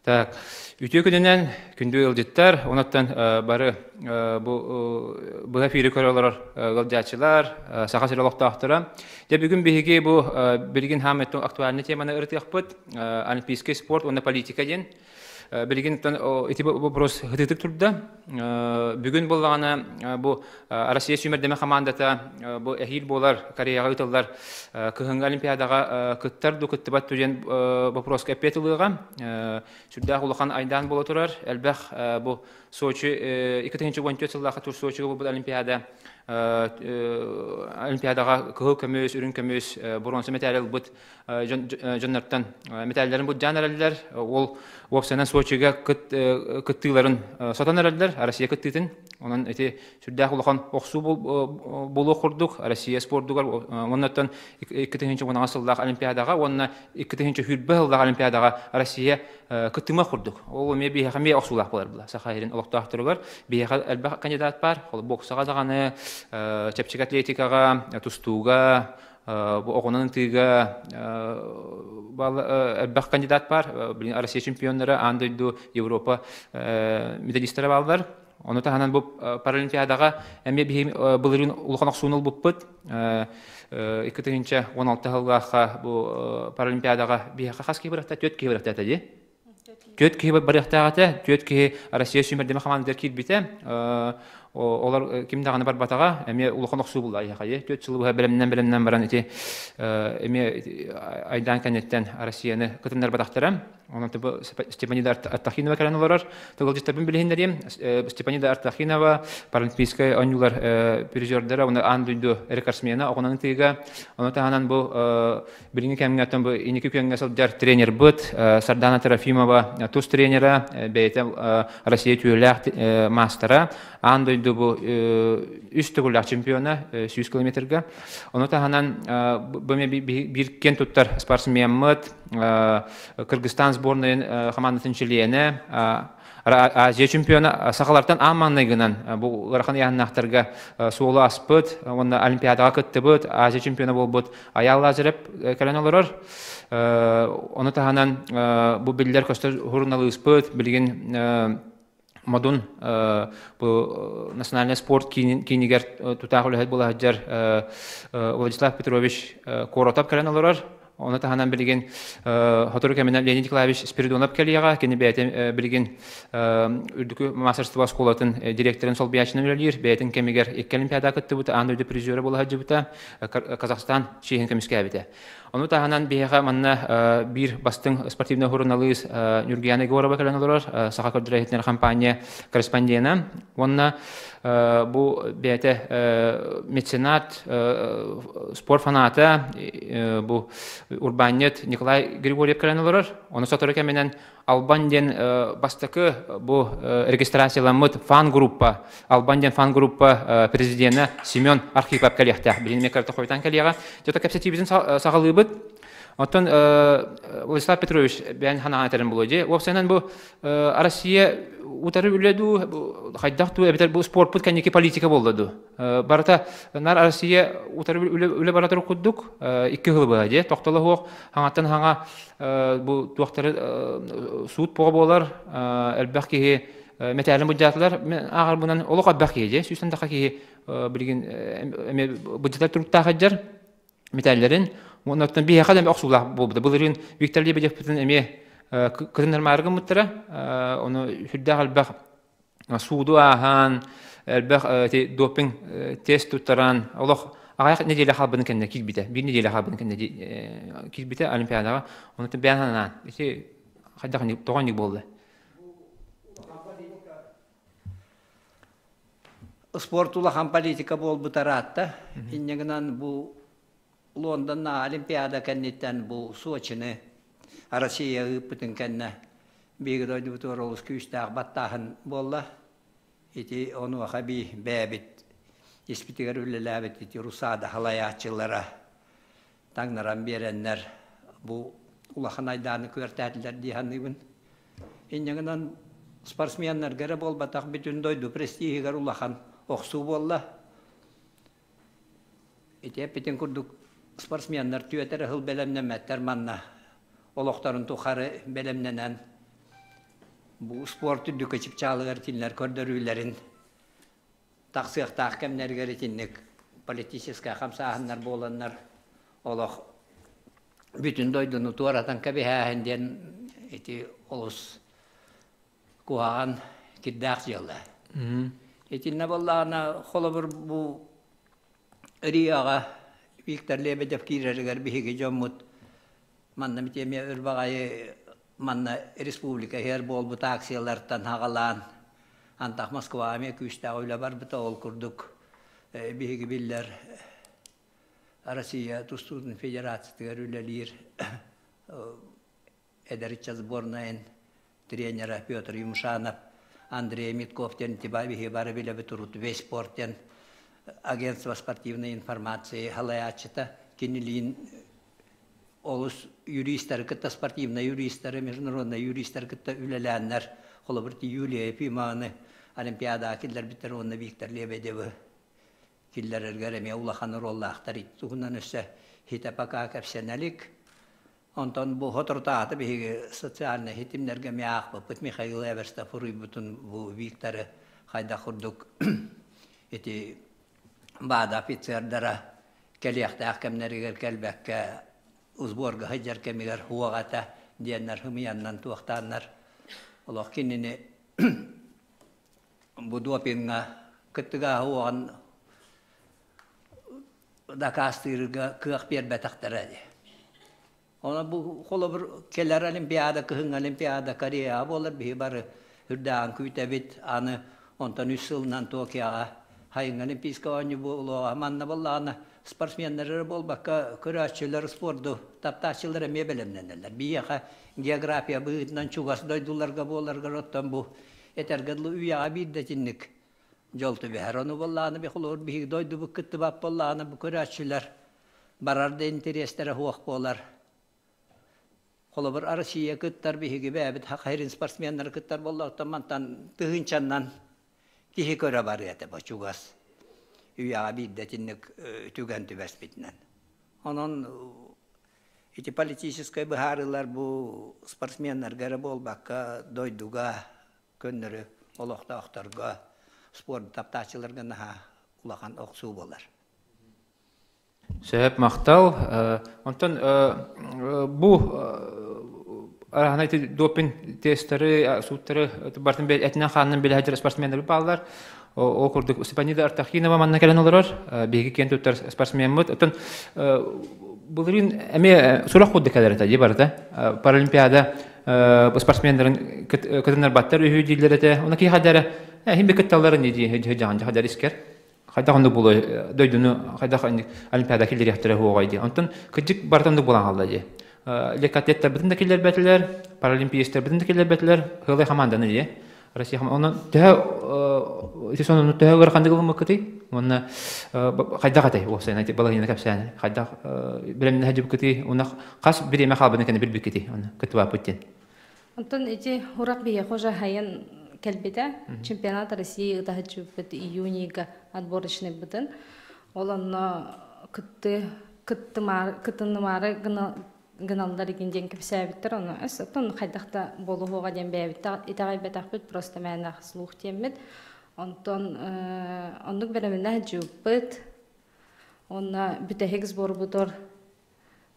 Так, үтүө күнүнэн күндү ыалдьыттар, онуттан бары бу быһа эфири көрө олорор ыалдьааччылар, Саха сирэ олохтоохторо. Дьэ бүгүн биһиги бу билигин хаамай актуальный теманы ырытыахпыт, олимпийский спорт уонна политика диэн. Билигин ити вопрос ытытык турда. Бүгүн буоллаҕына бу Россия сүүмэрдэмэ хамаандата бу эһиил буолар Кореяҕа ыытыллар кыһыҥҥы Олимпиадаҕа кыттар дуу кыттыбат дуу диэн вопроска эппиэт ылыаҕа. Сүрдээх улахан айдаан буола турар. Элбэх бу Сочи 2014 сыллаахха тур Сочига буолбут Олимпиада Олимпиадаҕа кыһыл көмүс, үрүҥ көмүс, боруонса мэтээли ылбыт дьоннортон мэтээллэрин былдьаан эрэллэр. Ол уопсайынан Сочига кыттыыларын сотон эрэллэр, Россия кыттыытын. Онон ити сүрдээх улахан охсуу буолуох курдук Россия спордугар оннуттан 2010 сыллаах Олимпиадаҕа уонна 2020 сыллаах Олимпиадаҕа Россия кыттыма курдук. Ол эмиэ биһиэхэ эмиэ охсуулаах буолар була. Саха сирин олохтоохторугар биһиэхэ элбэх кандидат баар. Боксаҕа даҕаны, чэпчэки атлетикаҕа, тустууга, бу оҕонон ытыыга элбэх кандидат баар. Билин Россия чемпионнара, аан дойду, Европа медалистара бааллар. Ону таһынан бу Паралимпиадаҕа эмиэ биһи былырыын улахан охсууну ылбыппыт. 2016 сыллаахха бу Паралимпиадаҕа биһиэхэ хас киһи бырахта? Түөрт киһи бырахта этэ дии. Түөрт киһи барыахтаах этэ. Түөрт киһи Россия сүүмэрдэмэ хамаандатыгар киирбитэ. Олор ким даҕаны барбатаҕа. Эмиэ улахан охсуу булла айыхайы. 4 сыл быһа бэлэмнэн-бэлэмнэн баран ити эмиэ айдаан кэнниттэн Россияны кытыннарбатахтара. Онон Степанида Артахинова кэлэн олорор. Тылдьыттарбын билиһиннэриэм. Степанида Артахинова паралимпийскай оонньуулар призердара, уонна аан дойду рекордсмена оҕунан ытыыга. Ону таһынан бу Билиҥҥи кэмҥэ оттон бу инники күөҥҥэ сылдьар тренербыт Сардана Трофимова тус тренера, бэйэтэ Россия түүлээх маастара, аан дойду бу үс төгүллээх чемпиона 100 километрга. Ону таһынан бу биир киэн туттар спортсмеммыт, Кыргызстан сборнайын хамаандатын чилиэнэ, Азия чемпиона сахалартан аан маҥнайгынан бу ыарахан ыйааһыннаахтарга суолу аспыт уонна Олимпиадаҕа кыттыбыт, Азия чемпиона буолбут Айаал Лазарев кэлэн олорор. Ону таһынан бу биллэр-көстөр суруналыыспыт билигин Модун бу национальный спорт киинигэр тутаах үлэһит буола сылдьар Владислав Петрович Коротов кэлэн олорор. Ону таһынан билигин сотору кэминэн Леонид Николаевич Спиридонов кэлиэҕэ. Кини бэйэтин билигин үрдүкү маастарыстыба оскуолатын директорын солбуйааччынан үлэлиир. Бэйэтин кэмигэр икки олимпиада кыттыбыта, аан дойду призера буола сылдьыбыта, Казахстан чиэһин көмүскээбитэ. Ону таһынан биһиэхэ манна биир бастыҥ спортивнай суруналыыс Нюргияна Егорова кэлэн олорор, Саха көрдөрөр компания корреспондена. Уонна бу бэйэтэ меценат, спорт фаната, бу урбаанньыт Николай Григорьев кэлэн олорор. Ону сотору кэминэн Албан диэн бастакы бу регистрацияламмыт фан-группа, Албан диэн фан-группа президенэ Семен Архипов кэлиэхтээх. Билин эмиэ карта хойутаан кэлиэҕэ. Дьэ, кэпсэтиибитин саҕалыыбыт. Оттон Владислав Петрович бэйэн ханаан этэрин булуо дии. Уопсайынан бу Россия утары үлэ дуу, хайдах дуу, эбэтэр бу спорпут кэнники политика буолла дуу? Барыта нар Россия утары үлэ бара турар курдук икки сыл быһа дии. Тохтоло суох хаҥаттан хаҥа бу туохтары суут поҕо буолар, элбэх киһи мэтээлин былдьаатылар. Мен ааҕарбынан олох элбэх киһи дии. Сүүстэн тахха киһи билигин эмиэ былдьатар туруктаах сылдьар. Мэтээллэрин уонна оттон биһиэхэ да охсуулаах буолбута. Былырыын Виктор Лебедевпитин эмиэ кытыннармаары гыммыттара. Ону сүрдээх элбэх сууду ааһан, элбэх ити допинг тест туттаран, олох аҕыйах нэдиэлэ хаалбытын кэннэ киирбитэ. Биир нэдиэлэ хаалбытын кэннэ киирбитэ Олимпиадаҕа. Онон бэйэн санаан, ити хайдах тоҕо инник буолла? Спорт улахан политика буолбута ыраатта. Инньэ гынан бу Лондонна Олимпиада кэнниттэн бу Сочины Россия ыыппытын кэннэ биһиги дойдубутугар олус күүстээх баттааһын буолла. Ити онуоха би бэйэбит испитигэр үлэлээбит ити Русада халайааччылара таҥнаран биэрэннэр бу улахан айдааны күөртээтилэр дии саныыбын. Инньэ гынан спортсменнарга эрэ буолбатах бүтүн дойду престиһигэр улахан охсуу буолла. Ити эппитин курдук спортсменнар түөт эрэ сыл бэлэмнэммэттэр манна олохторун тухары бэлэмнэнэн. Бу спорт үрдүкү чыпчаалыгар кинилэр көрдөрүүлэрин тахсыахтаах кэмнэригэр итинник политическай хамсааһыннар буоланнар олох бүтүн дойдуну туоратан кэбиһээһин диэн ити олус куһаҕан кирдээх дьыала. Итиннэ буоллаҕына холобур бу РИА-ҕа Виктор Лебедев киирэригэр биһиги дьоммут манна эмиэ өр баҕайы манна республика иһэр буолбут акциялартан хаҕалаан антах Москваҕа эмиэ күүстээх үлэ барбыта. Ол курдук биһиги биллэр Россия тустуутун федерациятыгар үлэлиир эдэр ыччат сборнайын тренера Петр Юмшанов, Андрей Митков диэн биһиги бары билэбит урут весь спорт диэн агентство спортивной информации халайааччыта кинилиин олус юристары кытта спортивнай юристары, международный юристары кытта үлэлээннэр холобур Юлия Ефимованы Олимпиадаҕа киллэрбиттэр уонна Виктор Лебедевы киллэрэргэр эмиэ улахан оруоллаахтар. Туһунан өссө хите пока кэпсэнэ илик. Онтон бу соторутааҕыта биһиги социальнай ситимнэргэ эмиэ аахпыппыт Михаил Эверстов суруйбутун бу Викторы хайдах курдук ити ВАДА офицердара кэлиэхтээх кэмнэригэр кэлбэккэ сборга сылдьар кэмигэр суох этэ диэннэр сымыйаннан туохтааннар олох кинини бу допиҥҥа кыттыгааһы уоҕун дакаастыырга кыах биэрбэтэхтэрэ дии. Онон бу холобур кэлэр Олимпиада, кыһыҥҥы Олимпиада Кореяҕа буолар биһи бары үрдээҕин күүтэбит. Аны онтон үс сылынан Токиоҕа сайыҥҥы Олимпийскай оонньуу буолуоҕа. Манна буоллаҕына спортсменнар эрэ буолбакка көрөөччүлэр спорду таптааччылар эмиэ бэлэмнэнэллэр. Биһиэхэ география быһыытынан чугас дойдуларга буоларгар оттон бу этэргэ дылы үйэҕэ биирдэ итинник дьол түбэһэр. Ону буоллаҕына би холобур биһиги дойдубут кыттыбат буоллаҕына бу көрөөччүлэр барар да интэриэстэрэ суох буолар. Холобур, Россия кыттар, биһиги бэйэбит Саха спортсменнары кыттар буоллаҕыттан мантан тыһыынчаннан киһи көрө барыа этэ бу чугас үйэҕэ биирдэ итинник түгэн түбэспитинэн. Онон ити политическай быһаарыылар бу спортсменнарга эрэ буолбакка дойдуга көннөрү олохтоохторго спорду таптааччыларга наһаа улахан охсуу буолар. Сөп, махтал. Онтон бу араһана ити допинг тесттары, сууттары бартын этинэн-хаанынан билэ сылдьар спортсменнар бааллар. Ол курдук Степанида Артахинова манна кэлэн олорор. Биһиги киэн туттар спортсмеммыт. Оттон былырыын эмиэ сурах курдук кэлэр этэ дии барыта. Паралимпиада спортсменнарын кытыннарбаттар үһү дииллэр этэ. Оны киһи хадара хим кытталларын дии дьахан дьахан искер. Хайдах оннук буолуой дойдуну хайдах олимпиада киллэриэхтэрэ суоҕай дии. Онтон кырдьык барыта оннук буолан хаалла дии. Лекатлеттарбытын да киллэрбэтилэр, паралимпиецтарбытын да киллэрбэтилэр, сыалай хамаанданы дии. Россия онон төһө ити сонуну төһө ыараханнык ылыммыккытый? Уонна хайдах этэй уопсайынан ити балаһыйаны кэпсээн хайдах бэлэмнэһэ дьыбыккытый уонна хас бириэмэ хаалбытын кэннэ билбиккитий уонна кыттыбаппыт диэн. Онтон ити урак биһиэхэ уже хайан кэлбитэ. Чемпионат России ытаһыччыппыт июнига отборочныйбытын. Ол онно кытты кыттымаары кытыннымаары гыналлар игин диэн кэпсээбиттэр. Ону оттон хайдах да буолуһуоҕа диэн бэйэбит итэҕэйбэтэхпит, просто мээнэ слух диэммит. Онтон оннук бэлэмнээх дьыыппыт. Онно бүтэһик сборбутор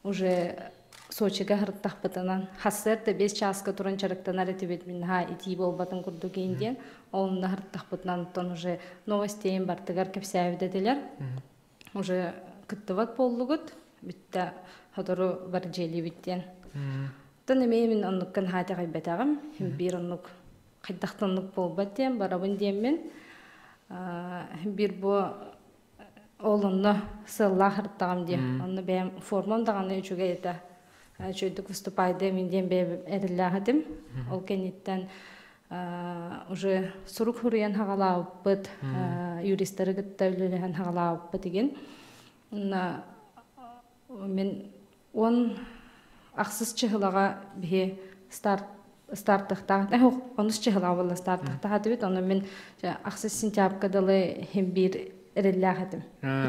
уже Сочига сырыттахпытынан хассыарда 5 чааска туран дьарыктанар этибит мин наһаа итии буолбатын курдук диэн онно сырыттахпытынан оттон уже новостейын бартыгар кэпсээбит этилэр уже кыттыбат буоллугут бүттэ сотору бар дьиэлиибит диэн оттон эмиэ мин оннукка наһаа итэҕэйбэтэҕим биир оннук хайдах да оннук буолбат диэн барабын диэммин биир бу Ол онно сыаллаах ырыттаҕым дии. Онно бэйэм формам даҕаны үчүгэй этэ. Үчүгэйдик выступайдыам диэн бэйэм эрэллээх этим. Ол кэнниттэн уже сурук суруйан хаҕалаабыппыт, юристары кытта үлэлэһэн хаҕалаабыппыт игин. Онно мин 16 чыһылаҕа биһи старт стартыхтаах онус чыһылаҕа буолла стартыхтаах этибит онно мин ахсыс сентябрьга дылы хим биир эрэллээх этим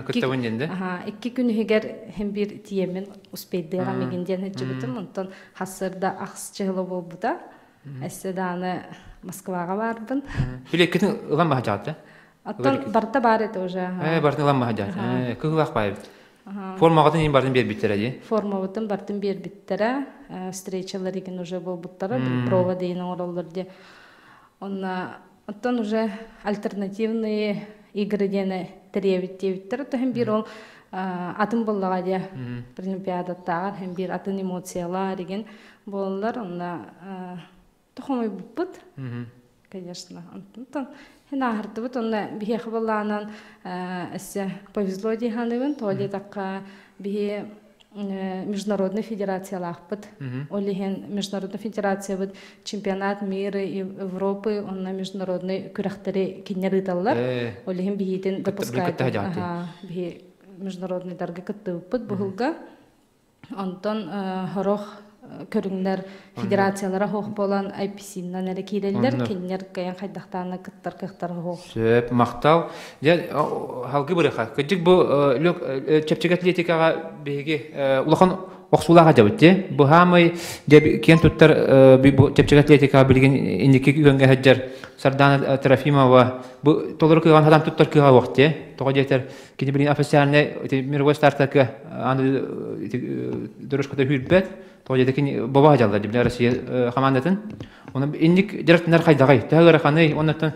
кыттабын диэн да икки күн иһигэр хим биир тиийэммин успейдыаҕа мигин диэн сылдьыбытым онтон хассырда ахс чыһыла буолбута. Өссө даҕаны Москваҕа баарбын. Билиэккитин ылан баһадьаҕыт Оттон барыта баар этэ уже. Барытын ылан баһадьаҕыт. Кыһылаах баайбыт. Формаҕытын иин бартын биэрбиттэрэ дии. Формабытын бартын биэрбиттэрэ. Встречалар игин уже буолбуттара. Прова дейин оҥороллор диye. Онна оттон уже альтернативные игры диэни тэрийэбит диэбиттэр. Оттон биир ол атын буоллаҕа диye. Олимпиадаттааҕар һэм биир атын эмоциялар игин буолаллар. Онна тохомойбуппут. Конечно. Онтон хин ааһырдыбыт онно биһиэхэ былаанан өссө повезло дии саныыбын. Тоҕо диэтэххэ биһи международный федерациялаахпыт. Ол иһин международный федерациябыт чемпионат мира и Европы онно международный күрэхтэри кинилэр ыыталлар. Ол иһин биһиитин допускают. Биһи международныйдарга кыттыбыппыт быһылга. Онтон сорох көрүҥнэр федерациялара суох буолан IPC-нан эрэ киирэллэр, кинилэр кыайан хайдахтаана кыттар кыахтара суох. Сөп, махтал. Дьэ, халгы бырыха. Кырдьык бу чэпчэки атлетикаҕа биһиги улахан охсуулаах дьабыт дии. Бу хаамай дьэ киэн туттар бу чэпчэки атлетикаҕа билигин инники күөҥҥэ сылдьар Сардана Трофимова бу толору кыаҕын хатан туттар кыаҕа суох дии. Тоҕо диэтэр Кини билигин официальнай мировой стартарга аны дорожката үүрбэт. Тоҕо диэтэ кини боба дьалла дии Россия командатын. Оны инник директорлар хайдаҕай? Төһө ыараханый? Оннуттан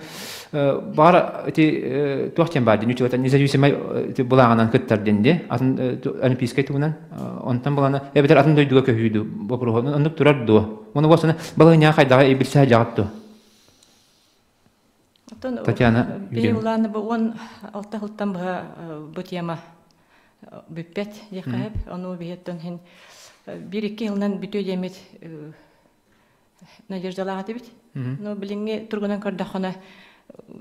баар ити туох диэн баар дии независимай былааҕынан кыттар диэн дии. Атын олимпийскай тугунан онтон балана эбэтэр атын дойдуга көһүүдү боппуруоһу оннук турар дуо? Оны болсана балыгыня хайдаҕай билсэ дьаҕат дуо? Оттон Татьяна биһи улааны бу 16 сылтан быһа бу тема бүппэт диэххэ Ону биһиэттэн хин бир-икки сылынан бүтүө диэммит надеждалаах этибит. Но билиҥҥи тургунан көрдөххүнэ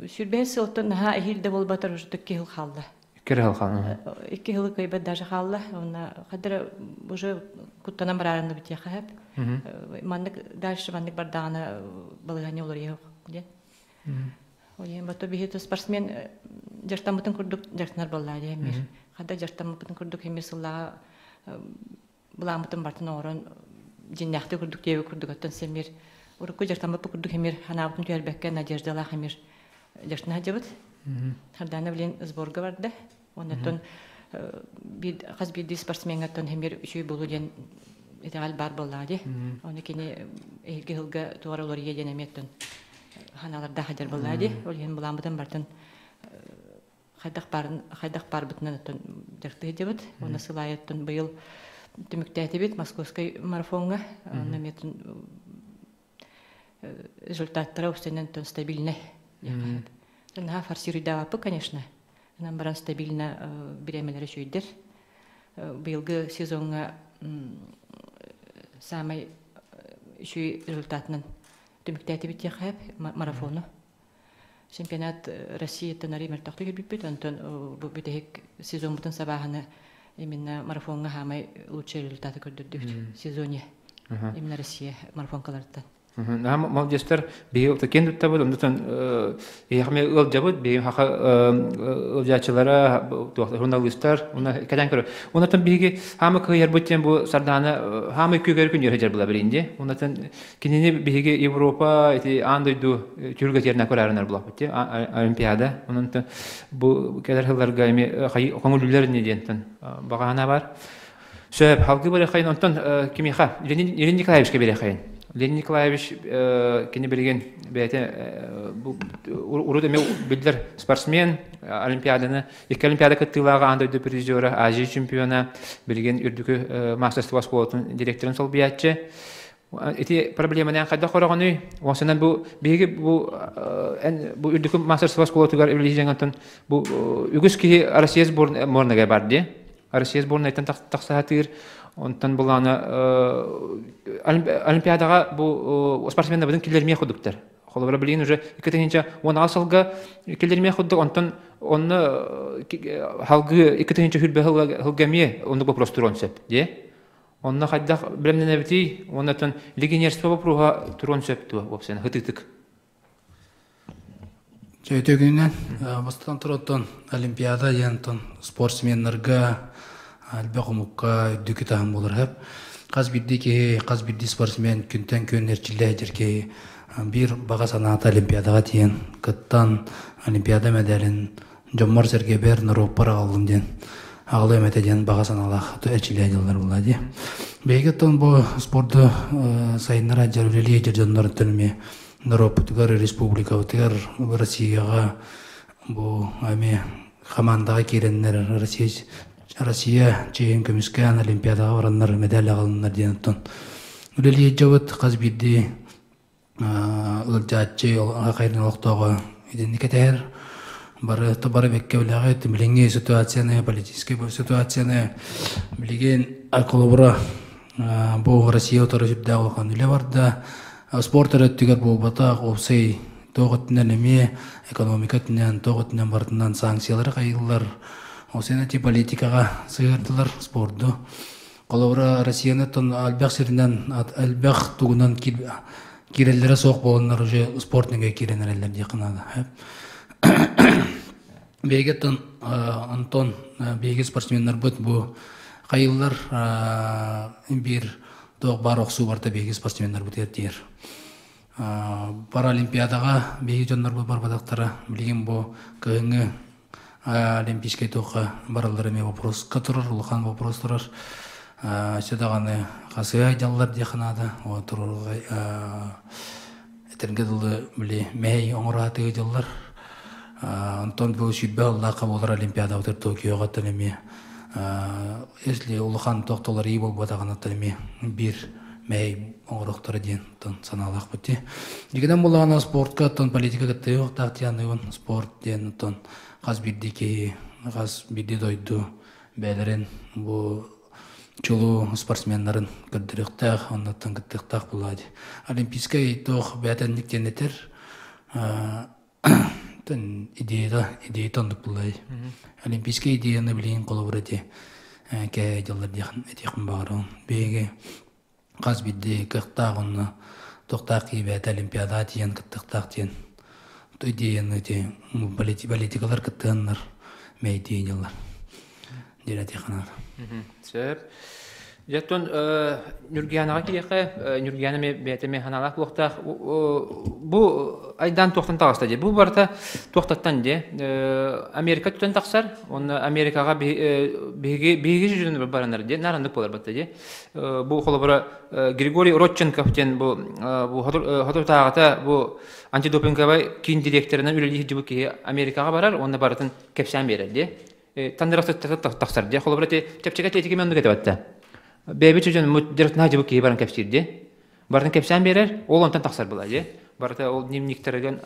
сүрбэһис сылтан наһаа эһиил да буолбатар уже икки сыл хаалла. Икки сыл хаалла. Икки сылы кыайбат даже хаалла. Уонна хадара уже куттанан бараарынны битиэхэ сөп. Маннык дальше маннык бардаҕына балаһыанньа уларыйа диэн. Ойен бото биһи спортсмен дьартаммытын курдук дьартанар буоллаа диэн мир. Хада дьартаммытын курдук эмир сыллаҕа былааммытын бартын оҥорон дьиннээхтик курдук диэби курдук оттон сэмир урукку дьартаммыт курдук эмир ханаабытын түһэрбэккэ надеждалаах эмир дьартана сылдьабыт. Хардана билин сборга барда. Оннуттан хас биирдии спортсмеҥҥаттан эмир үчүгэй буолуу диэн итэҕэл баар буоллаҕа дии. Ону кини эһиги сылга туора уларыйа диэн эмиэттэн ханаалардаах сылдьар буоллаҕа дии. Ол иһин былааммытын бартын хайдах баарын хайдах баарбытынан оттон дьарыктыы сылдьабыт. Уонна сыл аайыттан быйыл түмүктээтибит Московскай марафоҥҥа. Онно эмиэ результаттара устунан стабильнай. Наһаа форсируйдаабаппыт, конечно. Онон баран стабильно бириэмэлэри үчүгүйдэр. Быйылгы сезоҥҥа саамай үчүгэй результатынан түмүктээтибит диэххэ марафону. Чемпионат Россияттан арый мөлтөхтүк кэлбиппит, онтон бу бүтэһик сезоммутун сабааһыны именно марафоҥҥа хаамай лучший результаты көрдөрдүбүт сезоне именно Россия марафонкаларыттан. Наһаа молодецтар биһиги киэн туттабыт, онтон эһиэхэ ыалдьабыт, биһиги хаха ыалдьааччылара, журналистар, уна кэлэн көрөр. Онтон биһиги хаамы кыайарбыт диэн бу Сардаана хаамы күгэр күн үөрэ була билинди. Онтон кинини биһиги Европа ити аан дойду түһүлгэтигэр көрөрүнэр булаппыт дии Олимпиада. Онон бу кэлэр сылларга эми көҥүллүүлэр ини диэнтэн баҕаһана бар. Сөп, халгы барыахайын онтон кимиэхэ? Ленин Николаевичка биэриэхайын. Ленин Николаевич кини билигин бэйэтэ урут эмиэ биллэр спортсмен, Олимпиаданы, икки Олимпиада кыттыылааҕа, аан дойду призера, Азия чемпиона, билигин үрдүкү мастерство оскуолатын директорын солбуйааччы. Ити проблеманы хайдах көрөҕүнүй? Уонсанан бу биһиги бу эн бу үрдүкү мастерство оскуолатыгар үлэлиир бу үгүс киһи Россия сборныйга бар дии. Россия сборнайтан тахсаатыыр. Онтон булаана Олимпиадаҕа бу спортсменнарбытын киллэрмиэх курдуктар. Холобура билигин уже 2016 сылга киллэрмиэх курдук, онтон онно халгыы 2020 сылга эмиэ оннук вопрос туруон сөп дии. Онно хайдах бэлэмнэнэбитий? Уонна легионерство боппуруоһа туруон сөп дуо, уопсайынан, хытыытык? Чөйтөгүнэн бастатан туруоттан Олимпиада диэн спортсменнарга элбэх омукка үрдүкү таһым буолар сөп. Хас биирдии киһи, хас биирдии спортсмен күнтэн күн эрчиллэ сылдьар киһи биир баҕа санаата Олимпиадаҕа тиийэн кыттан Олимпиада мэдээлин дьоммор-сэргэбэр, норуоппар аҕаллым диэн аҕалыам этэ диэн баҕа санаалаах эрчиллэ сылдьаллар буолла дии. Биһиги оттон бу спорду сайыннара дьар үлэлии сылдьар дьоннортон эмиэ норуоппутугар, республикабытыгар, Россияҕа бу эмиэ хамаандаҕа киирэннэр Россия Россия чиэһин көмүскээн Олимпиадаҕа бараннар мэдээл аҕалыннар диэн оттон үлэлии дьабыт хас биирдии ыалдьааччы хайдын олохтооҕо итинник этэһэр бары бары бэккэ үлэҕит билиҥҥи ситуацияны политическай ситуацияны билигин холобура бу Россия утары сүрдээх улахан үлэ барда спорт эрэ өттүгэр буолбатах уопсай туох өттүнэн эмиэ экономика өттүнэн туох өттүнэн барытынан санкциялары хайыыллар ол сен эти политикаҕа сыһыардылар спорду холобура Россияны оттон элбэх сиринэн элбэх тугунан киирэллэрэ суох буоланнар уже спорт нөҥүө киирэн эрэллэр диэххэ наада биһиги оттон онтон биһиги спортсменнарбыт бу хайыллар биир туох баар охсуу барыта биһиги спортсменнарбытыгар тиийэр Паралимпиадаҕа биһиги дьоннорбут барбатахтара. Билигин бу кыһыҥҥы олимпийскай туохха бараллар эмиэ вопроска турар, улахан вопрос турар. Өссө даҕаны хасыһа дьаллар диэххэ наада. Турурга этэргэ дылы били мэһэй оҥоро дьаллар. Онтон бу 20 сыллаахха буолар Олимпиадабытыгар Токиоҕа оттон эмиэ если улахан тохтолор ии буолбатаҕына оттон эмиэ биир мэһэй оҥоруохтара диэн оттон санаалаахпыт дии. Дигинэн буллаҕына спортка оттон политика кыттыһыахтаах диэн спорт диэн оттон хас биирдии киһи, хас биирдии дойду бэйэлэрин бу чулуу спортсменнарын көрдөрүөхтээх, оннуттан кыттыахтаах буоллаҕа дии. Олимпийскай туох бэйэтэнник диэн этэр идеята идеята оннук буоллай. Олимпийскай идеяны билигин холобура ити кээ дьыллар этиэхпин баҕарабын. Биһиги хас биирдии кыахтаах онно туохтаах киһи Олимпиадаҕа тиийэн кыттыахтаах диэн идеяны ити политикалар кыттыһаннар мэйдиин дьыллар диэн этиэххэ наада. Сөп. Дьэ, Ньургуйаанаҕа кириэххэ, Ньургуйаана бэйэтэ эмиэ санаалаах буолуохтаах. Бу айдаан туохтан таҕыста дии? Бу барыта туохтаттан дии? Америка түтэн тахсар, уонна Америкаҕа биһиги биһиги сүдүн баранар дии, нараннык буолар батта дии. Бу холобура Григорий Родченков диэн бу бу хотутааҕыта бу антидопинговай киин директорынан үлэлии сылдьыбыт киһи Америкаҕа барар уонна барытын кэпсээн биэрэр дии. Тандырахтар тахсар дии. Холобура ити чэпчэки атлетика оннук этэ Бэйэбит дьон дьарыктана сылдьыбыт киһи баран кэпсиир дии. Барытын кэпсээн биэрэр, ол онтон тахсар была дии. Барыта ол дневниктэригин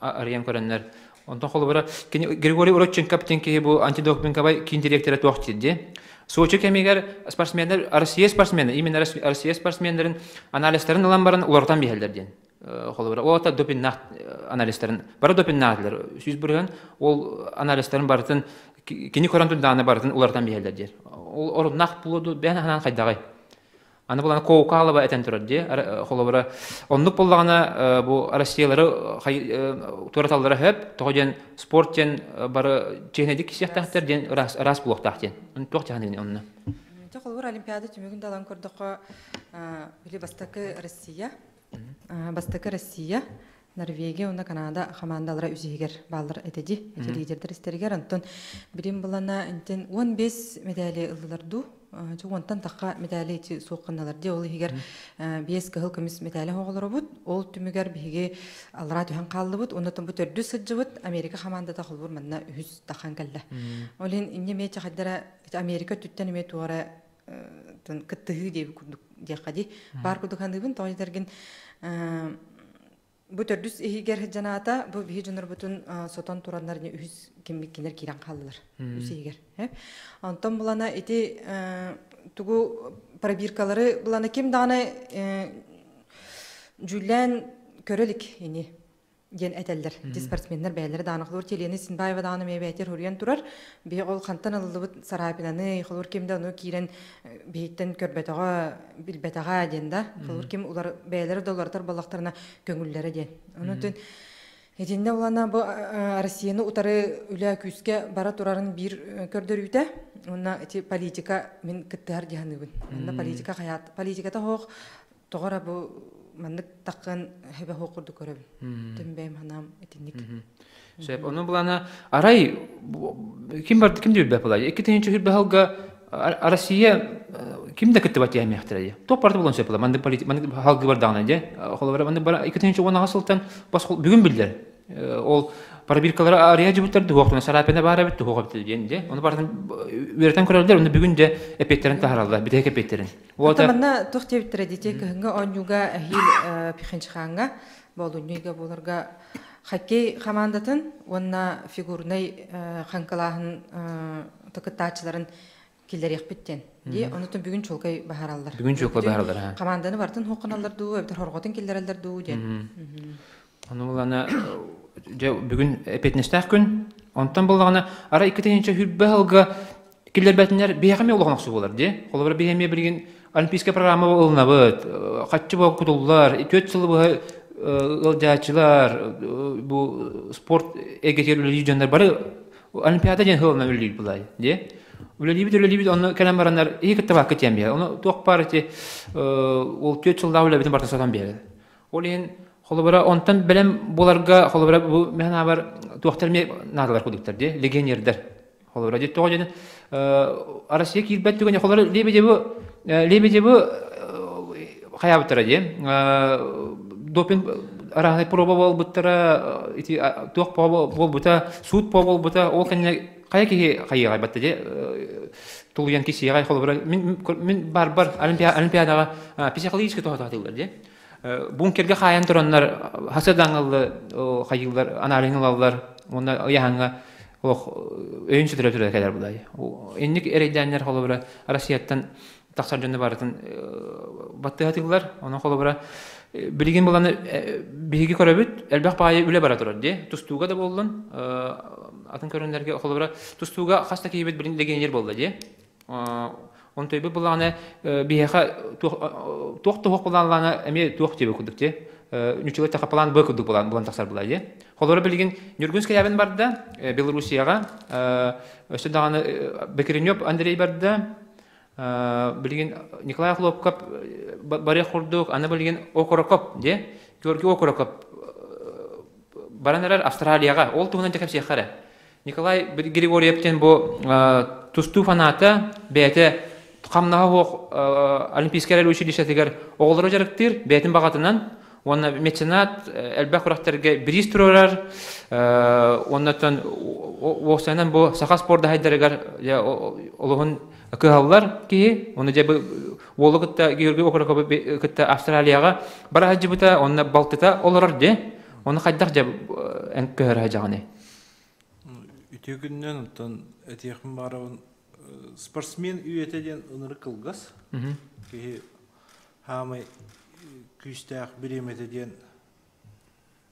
арыйан көрөннөр. Онтон холобура кини Григорий Уроченков диэн киһи бу антидопинговай киин директора туох диир дии. Сочи кэмигэр спортсменнэр Россия спортсмены, именно Россия спортсменнарын анализтарын ылан баран уларытан биһэллэр диэн. Холобура, ол ата допиннаах анализтарын, бары допиннаатылар 100% ол анализтарын барытын кини көрөн турдаҕына барытын уларытан биһэллэр диир. Ол оруннаах буолуо бэйэн анаан хайдаҕай? Аны булан Коукалова этэн турар дии. Холобура, оннук буоллаҕына бу Россиялары туораталлара сөп. Тоҕо диэн спорт диэн бары чиэһинэйдик кисиэхтээхтэр диэн ыраас, ыраас буолуохтаах диэн. Туох дьаһаныгын онно? Дьэ, холобур, Олимпиада түмүгүн да ылан көрдөххө, били бастакы Россия, бастакы Россия, Норвегия уонна Канада хамаандалара үсүһүгэр бааллар этэ дии. Эти лидердэр истэригэр. Онтон билим булана интен 15 медали ыллылар дуу. Чу уонтан тахха медали ити суох гынналар дии. Ол иһигэр биэс кыһыл көмүс медали оҕолоробут. Ол түмүгэр биһиги аллараа түһэн хааллыбыт. Оннотон бу төрдүс сылдьыбыт Америка хамаандата холбур манна үһүс тахан кэллэ. Ол иһин инньэ эмиэ чахайдара Америка өттүттэн эмиэ туора кыттыһыы диэби курдук диэххэ дии. Баар курдук саныыбын. Тоҕо диэтэргин бу төрдүс иһигэр дьанаата бу биһи дьонорбутун сотон тураннар үһүс киммиккинер киирэн хааллылар үс иһигэр. Онтон булана ити тугу пробиркалары булана ким даҕаны дьүүллээн көрө илик ини диэн этэллэр. Ити спортсменнар бэйэлэрэ даҕаны холуур Елена Синбаева даҕаны эмиэ бэйэтигэр суруйан турар. Биһи ол хантан ылыллыбыт сарапинаны холуур ким да ону киирэн биһиттэн көрбөтөҕө, билбэтэҕэ диэн да. Холуур ким улар бэйэлэрэ да уларытар буоллахтарына көҥүллэрэ диэн. Онон Итиннэ улана бу Россияны утары үлэ күүскэ бара турарын биир көрдөрүүтэ. Уонна ити политика мин кыттыһар дьаһаныбын. Манна политика хаят политиката хоох тоҕо бу маннык таххын хэбэ хоох курдук көрөбүн. Түмбэйм ханаам итинник. Сөп. Ону булана арай ким бар ким диир булай. Икки тыһыынча хүрбэ халга Россия ким да кыттыбат диэмиэхтэрэ. Топ парты булан сөп була. Маннык политик маннык халгы бардаҕына дьэ. Холобура маннык бара 2010 сылтан бас бүгүн биллэр. Ол пробиркалары арыйа дьыбыттар дуһуохтуна сарапена баар эбит дуһуох эбит диэн дьэ. Ону бартын үөрэтэн көрөллөр, оны бүгүн дьэ эпиэттерин таһараллар, бүтэһик эпиэттерин. Вот манна туох диэбиттэрэ дите кыһыҥҥы оонньууга эһиил Пхенчхаҥҥа болунньуйга буоларга хоккей хамаандатын уонна фигурнай хаҥкалааһын кыттааччыларын киллэриэхпит диэн. Дии, онутун бүгүн чуолкай баһараллар. Бүгүн чуолкай баһараллар. Хамаанданы бартын хоққоналлар дуу, эбэтэр хорҕотун киллэрэллэр дуу диэн. Ону булана дьэ бүгүн эпиэтинэстээх күн. Онтон буллаҕына ара 2 сүүрбэ сылга киллэрбэтиннэр биһиэхэ эмиэ улахан охсуу буолар дии. Холобура биһи эмиэ билигин олимпийскай программа ылынабыт, хаччы буол кутуллар, 4 сылы быһа ыалдьааччылар, бу спорт эйгэтигэр үлэлиир дьоннор бары олимпиада диэн сылынан үлэлиир булай дии. Үлэлиибит үлэлиибит онно кэлэн бараннар иһи кытта баакка тиэн биһэ. Ону туох баар ити ол 4 сыллаах үлэбитин барыта сатан биэрэр. Ол иһин холобура онтон бэлэм буоларга холобура бу мен абар туохтар эмиэ наадалар кудуктар дии легионердэр. Холобура дии тоҕо диэн Россия киирбэт түгэнэ холобура Лебедевы Лебедевы хайаабыттара дии допинг араһынай проба буолбуттара ити туох буолбута суут буолбута ол кэннэ хайа киһи хайыаҕай батта дии тулуйан кисиэҕэй холобура мин мин барбар олимпиадаҕа психологически тоһотоотыллар дии бункерга хаайан тураннар хасыдаҥыллы хайыылар аналиһын ылаллар уонна ыйаһаҥҥа олох өйүн сүтүрэ түрэ кэлэр булай инник эрэйдээннэр холобура Россияттан тахсар дьону барытын баттыһатыыллар онон холобура билигин буланы биһиги көрөбүт элбэх баайы үлэ бара турар дии тустууга да буоллун атын көрүннэргэ холобура тустууга хас да киһибит билин легионер буолла дии Онтойбут буллаҕына биһиэхэ туох туһуох булаанлаана эмиэ туох диэбит курдук дии. Ньуччулар тэхэ план Б курдук булан булан тахсар була дии. Холобура билигин Ньургун Скрябин барда Белоруссияҕа өссө даҕаны Бекренев Андрей барда билигин Николай Хлопков барыах курдук аны билигин Окорокоп дии Георгий Окорокоп баран эрэр Австралияҕа ол туһунан дьэ кэпсиэххэ эрэ Николай Григорьев диэн бу тустуу фаната бэйэтэ хамнаһа суох Олимпийскай эрэл училищетыгар оҕолору дьарыктыыр бэйэтин баҕатынан уонна меценат элбэх күрэхтэргэ бириис туруорар уоннаттан уопсайынан бу саха спордаһайдарыгар олуһун кыһаллар киһи оны дьэ уолу кытта Георгий Окороковы кытта Австралияҕа бара сылдьыбыта онно балтыта олорор дии оны хайдах дьэ эн көһөрө сылдьаҕыный Үтүө күнүнэн оттон этиэхпин баҕарабын спортсмен үйэтэ диэн ынырык кылгас. Киһи хаамай күүстээх бириэмэтэ диэн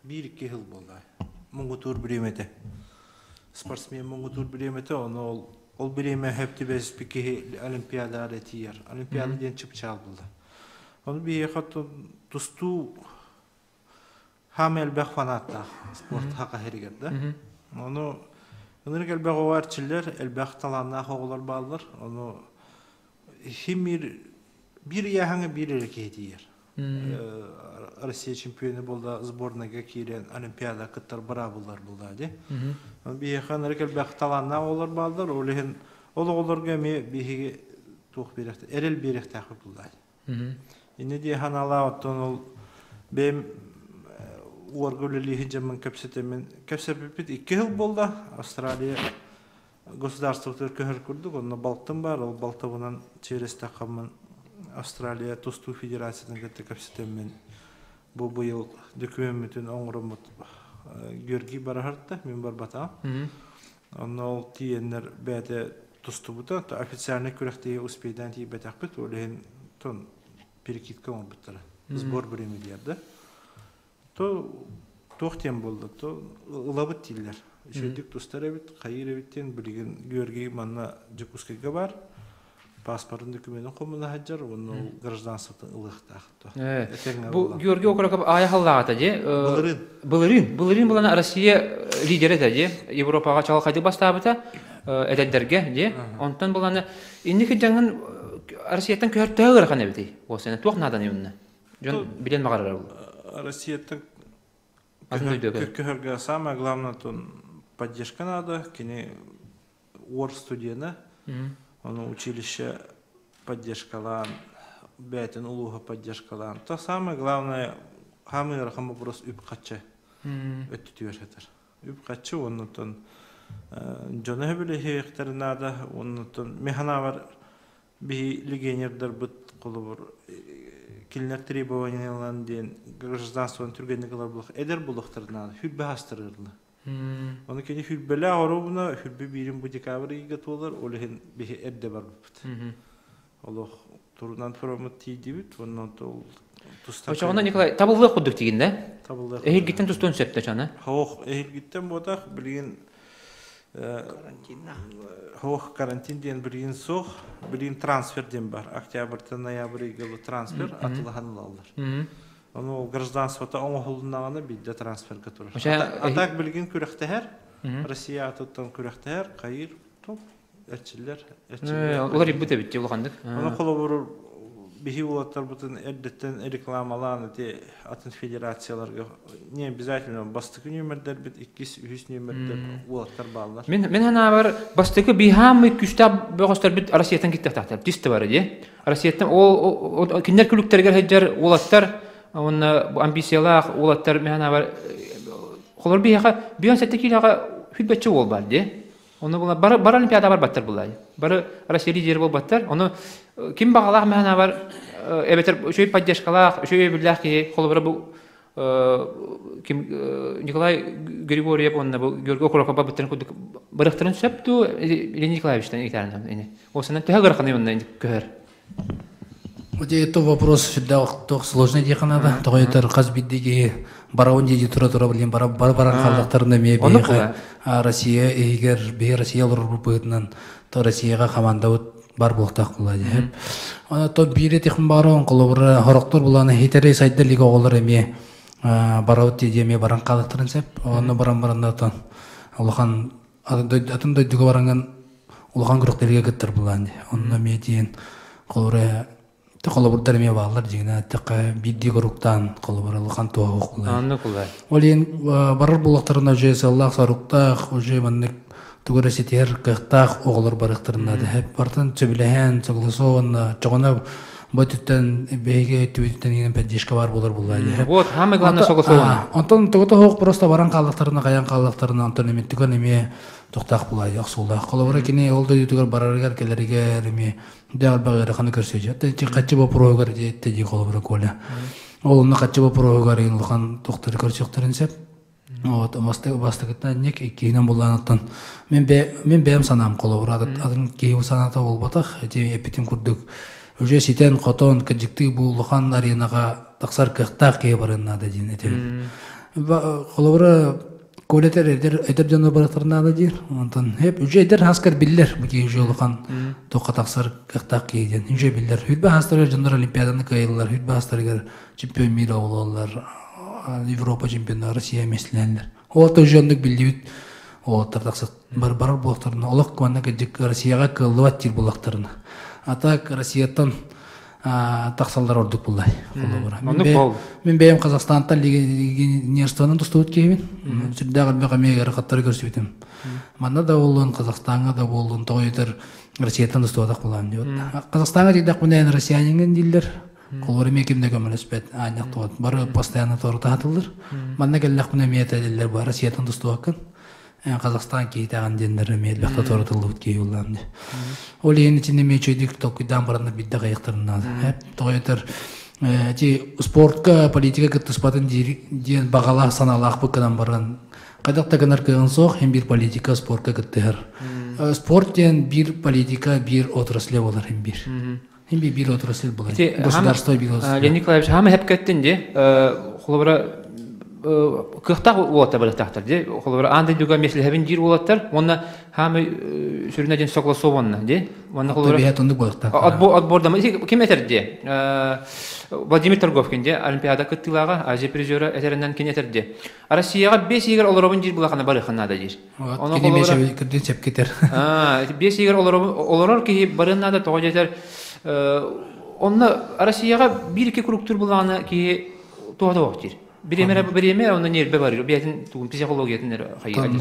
биир-икки сыл буолла. Муҥутуур бириэмэтэ. Спортсмен муҥутуур бириэмэтэ, ону ол ол бириэмэ сөп түбэспит киһи олимпиадаҕа эрэ тиийэр. Олимпиада диэн чыпчаал буолла. Ону биһиэхэ тустуу Хаамай элбэх фанаттаах спорт хака сиригэр да. Ону ынырык элбэх оҕо эрчиллэр, элбэх талааннаах оҕолор бааллар. Ону химир биир ыйааһыҥа биир эрэ киһи тиийэр. Россия чемпиона буолла сборныйга киирэн Олимпиада кыттар быраабылар буолла дии. Биһиэхэ ынырык элбэх талааннаах оҕолор бааллар. Ол иһин ол оҕолорго эмиэ биһиги туох биэриэхтээх эрэл биэриэхтээхпит буолла. Инньэ дии санаалаах оттон ол бэйэм уорга үлэлии сылдьаммын кэпсэтэммин кэпсэппиппит 2 сыл буолла. Австралия государствотыгар көһөр курдук, онно балтым баар, ол балтыбынан через таххаммын Австралия тустуу федерациятын кытта кэпсэтэммин бу быйыл дөкүмүммүтүн оҥороммут Георгий бараһарта, мин барбатаҕым. Онно ол тиийэннэр бэйэтэ тустубута, официальнай күрэхтэһии успейдаан тиийбэтэхпит, ол иһин тон перекидка оҥорбуттара. Сбор времени да. То туох диэн буолла, то ылабыт дииллэр. Үчүгэйдик тустар эбит, хайыыр эбит диэн билигин Георгий манна Дьокуускайга бар. Паспорын документын хомуна сылдьар уонна гражданствотын ылыахтаах. Бу Георгий Окороков аайа халлаҕата дии. Былырыын. Былырыын. Былырыын булана Россия лидері этэ дии. Европаҕа чалхайды бастаабыта эдэрдэргэ дии. Онтон буланы инники дьаҥын Россияттан көһөртөһө ыарахан эбитий. Ол туох нааданы онно? Дьон билэн баҕарар ол. Россияттан көһөргө самое главное поддержка надо. Кини уор студена. Ону училище поддержкалаан, бэйэтин улууһа поддержкалаан. То самое главное, самый ыарахан вопрос үп-харчы өттүтүгэр сытар. Үп-харчы оннуттан дьону сөбүлэһиэхтэрин наада, оннуттан механавар биһи легионердарбыт холобур кинилэр требованиялан диэн гражданствоны түргэнник ылар булах эдэр булуохтарын наада, хүрбэ хастырыырла. Ону кини хүрбэлээх оруобуна хүрбэ биирин бу декабрь ыйга туолар, ол иһин биһи эрдэ барбыппыт. Олох турунан тураммыт тиийдибит, уонна ол туста. Очоҕуна Николай табыллыах курдук тигиннэ. Табыллыах. Эһилгиттэн тустуон сөп чана. Хоох эһилгиттэн буотах билигин карантинна. Хоох карантин диэн билигин суох, билигин трансфер диэн бар. Октябрьтан ноябрь ыйга трансфер атылаһан ылаллар. Ону гражданствота оҥоһулуннаҕына биирдэ трансферга турар. А так билигин күрэхтэһэр, Россия атыттан күрэхтэһэр, хайыр, топ, эрчиллэр, эрчиллэр. Олар иббит эбит улаханнык. Ону холобур биһи уолаттарбытын эрдэттэн рекламалаан ити атын федерацияларга не обязательно бастакы нүөмэрдэрбит иккис үһүс нүөмэрдэр уолаттар бааллар. Мин мин ханаабар бастакы биһааммый күстээх бөҕөстөрбүт Россияттан киттехтаахтар тис бар дии. Россияттан ол кинилэр күлүктэригэр сылдьар уолаттар уонна амбициялаах уолаттар мин ханаабар холор биһиэхэ 57 киилэҕэ хүлбэччи уол бар дии. Ону була бары бары олимпиада барбаттар буллай. Бары Россия лидері болбаттар. Ону ким баҕалаах мин ханаабар эбэтэр үчүгэй поддержкалаах, үчүгэй өйөбүллээх киһи холобура бу ким Николай Григорьев уонна бу Георгий Окороков барбыттарын курдук барыахтарын сөп дуу Илья Николаевичтан ыйытаарынан ини. Осынан төһө ыараханый онно көһөр? Вот это вопрос всегда тох сложный диэхэ наада. Тоҕо этэр хас биирдии киһи барабын дии тура-тура блин бара бар баран хааллахтарына эмиэ биһиэхэ Россия иһигэр биһи Россия олорорбут быһыытынан то Россияҕа командабыт бар буолуохтаах буолла дии. Аны то биир этихин баара холобура хорохтор булааны хитэри сайда илик оҕолор эмиэ барабыт дии эмиэ баран хаалыктарын сөп. Онно баран бараннартан улахан атын дойдуга баранган улахан күрэхтэһиигэ кыттар булаан дии. Онно эмиэ диэн холобура холобурдар эмиэ бааллар дьиҥинэ эттэххэ биирдии коруктаан холобура улахан туһа Анны кулай. Ол иһин барар буоллахтарына уже сыаллаах-соруктаах, уже маннык тугу эрэ ситиһэр кыахтаах оҕолор барыахтарын наада. Бартан сөбүлэһэн, согласованно, чоҕуна бу өттүттэн биһиги өттүбүтүттэн иҥэн поддержка баар буолар буолла дии. Вот, самое главное согласованно. Онтон тугу тоһуох просто баран хааллахтарына, хайан хааллахтарына, онтон эмиттигэн эмиэ тохтоох буолаа охсуулаах. Холобура кини ол дойдутугар барарыгар кэлэригэр эмиэ дьэ элбэх ыараханы көрсүө. Хаччы боппуруоһугар диэтте дии холобура Коля. Ол онно хаччы боппуруоһугар иин улахан тохтору көрсүөхтэрин сөп. Вот бастакыттан ник иккиһинэн буллаанаттан мен мен бэйэм санаам холобура атын киһи санаата буолбатах эти эппитим курдук уже ситэн хотон кырдьыктыы бу улахан аренаҕа тахсар кыахтаах киһи барыан наада диэн этэбин. Холобура Коля этэр эдэр эдэр дьоно барытар наада диир. Онтон хеп уже эдэр хаскар биллэр бу киһи уже улахан туохха тахсар кыахтаах киһи диэн уже биллэр. Хүрбэ хастарыгар дьоннор олимпиаданы кыайыллар, хүрбэ хастарыгар чемпион мира буолаллар, Европа чемпионнара, Россия миэстэлэһэллэр. Ол уже оннук биллибит уолаттар тахсар бар барар буоллахтарына олох манна кырдьык Россияҕа кыаллыбат диир буоллахтарына. А так Россияттан тахсаллар ордук буллай холобура. Мин бэйэм Казахстантан легионерствонан тустубут киһибин. Сүрдээх элбэх эмиэ ыарахаттары көрсүбүтүм. Манна да буоллун, Казахстаҥҥа да буоллун, тоҕо этэр Россияттан тустубатах буолаам диэбит. Казахстаҥҥа тиийдэхпинэ эн россияниҥҥын дииллэр. Холобура эмиэ ким да көмөлөспөт, аанньах туот. Бары постоянно туорутаатыллар. Манна кэллэхпинэ эмиэ этэллэр бу Россияттан тустубаккын. Казахстан киһитэҕин диэннэр эмиэ элбэхтэ туоратыллыбыт киһи буоллаҕым дии. Ол иһин итини эмиэ үчүгэйдик толкуйдаан бараннар биирдэ аҕыйахтарын наада. Тоҕо этэр ити спортка политика кыттыспатын диэн баҕалаах санаалаахпыт гынан баран хайдах да гынар кыаҕын суох һин биир политика спортка кыттыһар. Спорт диэн биир политика биир отрасль буолар һин биир. Һин биир биир отрасль буолар. Государство биир отрасль. Леонид Николаевич, хаама хэпкэттин ди. Холобура Кыахтаах уолаттар барыахтаахтар дии. Холобура, аан дойдуга миэстэлэһэбин диир уолаттар уонна хаамай сүрүнэ диэн согласованно дии. Уонна холобура Биһэ оннук буолуохтаах. Отбордама ким этэр дии? Владимир Торговкин дии, Олимпиада кыттыылааҕа, Азия призера этэринэн кини этэр дии. Россияҕа 5 игр олоробун диир булахана барыахха наада диир. Ону холобура кырдын сепкетер. 5 игр олорор киһи барыан наада тоҕо диэтэр онно Россияҕа биир-икки кругтур булаҕына киһи туоһа туох диир. Бириэмэ бириэмэ онно ньиэрбэ барыр. Бэйэтин тугун психологиятын эрэ хайыыр.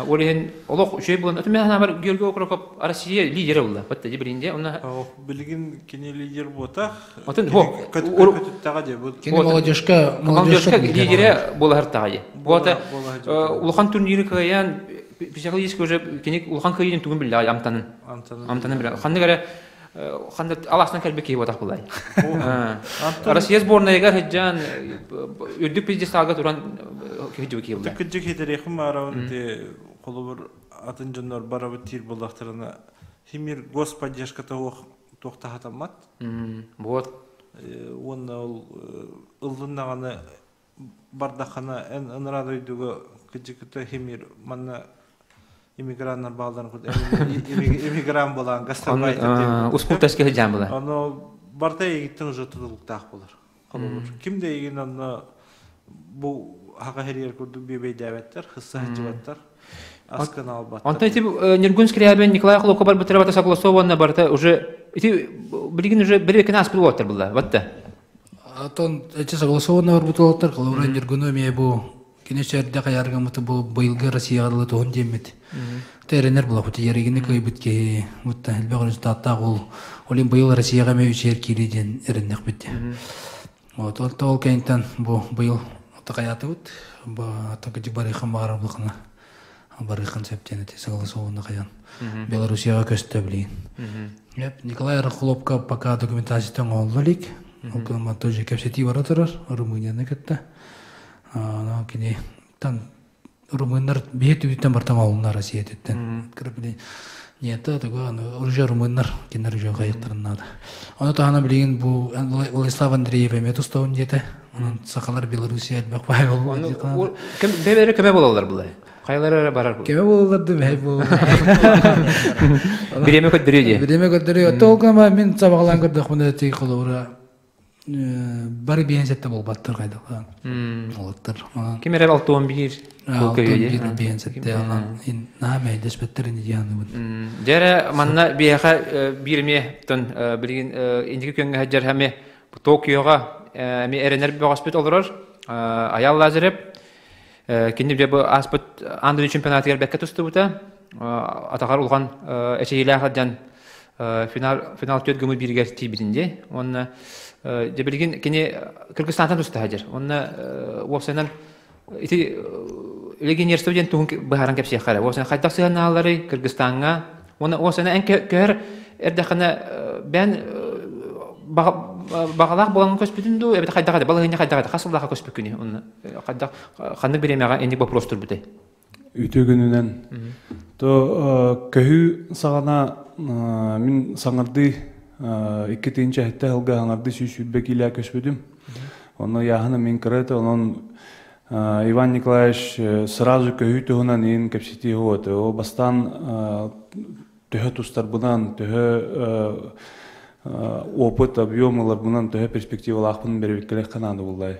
Ол иһин олох үчүгэй буолан өтүмэ санаабар Георгий Окроков Россия лидерэ буолла. Батта ди билинде онно билигин кини лидер буотах. Отun хо көтүттаҕа дии бу. Кини молодежка молодежка лидерэ буолаһар дии. Буота улахан турниры кыайан психологически уже кини улахан кыайыын тугун биллэ амтанын. Амтанын билэ. Ханнык эрэ ханна алаастан кэлбит киһи буотах булай. Россия сборнайыгар сылдьан үрдүк пьедесталга туран киһи киһи булла. Кыджык хитерехим барабын те холобур атын дьоннор барабыт тиир буллахтарына химир господдержката туохтахатаммат. Вот. Уонна ол ыллыннаҕаны бардаххына эн ыныраа дойдуга кыдьыкыта химир манна иммиграннар баалларын иммигрант болаан гастарбайтер успуктаски сылдьаан була. Оно барта эгиттен уже тутулуктаах болар. Холобур ким да эгин онно бу хака хериер курдук биэбэйдээбэттэр, хысса сылдьыбаттар, аскын албаттар. Онтон ити Ньургун Скрябин, Николай Холоко барбыттара бата согласованно барыта уже ити билигин уже бир экин ааспыт уолаттар булла. Батта. Отон эти согласованно барбыт уолаттар холобура Ньургуну эмиэ бу кини сэрдэ хайаргаммыты бу быйылгы Россияҕа дылы туһун диэммит. Тэрэнэр булахут яригини кыайбыт киһи бутта элбэх результаттаах ол олин быйыл Россияҕа эмиэ үчүгэр киири диэн эрэннэхпит. Вот ол ол кэнниттэн бу быйыл такаятыбыт бу такыдьы барыхан баара булахына барыхан сөптен эти согласованно хаян Белоруссияҕа көстө билигин. Николай Рахлопка пока документациятын оҥоһулла илик. Ол гынан тоже кэпсэтии бара турар Румынияны кытта. Аны кини тан румыннар биһи түбүттэн бартан оҕолунна Россия түттэн. Кырып Нет, того уже румыннар кинилэр уже хайыктарын наада. Ону таһынан билигин бу Владислав Андреев эмиэ тустабын диэтэ. Онон сахалар Белоруссия элбэх баай болла. Бэбэри көмө болалар булай. Хайалары барар. Көмө болалар да бэһэй болалар. Биреме көддөрү дии. Биреме көддөрү. Толкама мин сабагалаан көрдөхпүнэ тии холобура бары биэн сетте болбаттар кайдалаан. Олоттар. Ким эрэ 61 61 биэн сетте онон наһаа мэйдэспэттэр ини дианыбын. Дьэрэ манна биэхэ биир эмиэ тон билигин индики күөҥҥэ сылдьар эми Токиоҕа эми эрэнэр бөҕөспүт олорор Аял Лазарев кини бу ааспыт аан дойду чемпионатыгар бэккэ тустубута атаҕар улахан эчэйиилээх сылдьан финал финал түөрт гымы бииригэр тиийбитин дии уонна дьэ билигин кини Кыргызстантан туста сылдьар уонна уопсайынан ити легионерство диэн туһун быһааран кэпсиэххэ эрэ уопсайынан хайдах сыһыаннаһалларый Кыргызстаҥҥа уонна уопсайынан эн көһөр эрдэххинэ бэйэн баҕалаах буолан көспүтүн дуу эбэтэр хайдах этэ балаһыанньа хайдах этэ хас сыллаахха көспүккүнүй уонна хайдах ханнык бириэмэҕэ инник вопрос турбутай? Үтүө күнүнэн. То көһүү саҕана мин саҥардыы икки тыһыынча сэттэ сылга саҥардыы 120 киилэ көспүтүм. Онно ыйааһына мин кыра этэ, онон Иван Николаевич сразу көһүү туһунан иин кэпсэтии вот. Ол бастаан төһө тустарбынан, төһө опыт, объем ыларбынан, төһө перспективалаахпын бэрэбиккэлэххэ наада буоллай.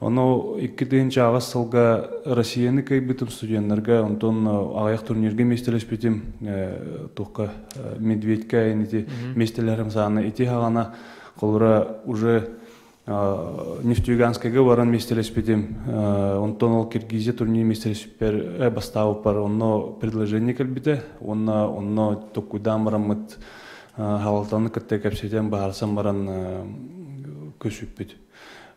Ону 2008 сылга Россияны кыайбытым студеннарга, онтон аҕыйах турнирга миэстэлэспитим, туохха Медведька ити миэстэлэрим саана ити хаҕана холура уже Нефтеюганскайга баран миэстэлэспитим. Онтон ол Киргизия турнир миэстэлэспиппэр бастаабыппар онно предложение кэлбитэ. Уонна онно токкуйдаан бараммыт халалтаны кытта кэпсэтэн баһарсан баран көсүппүт.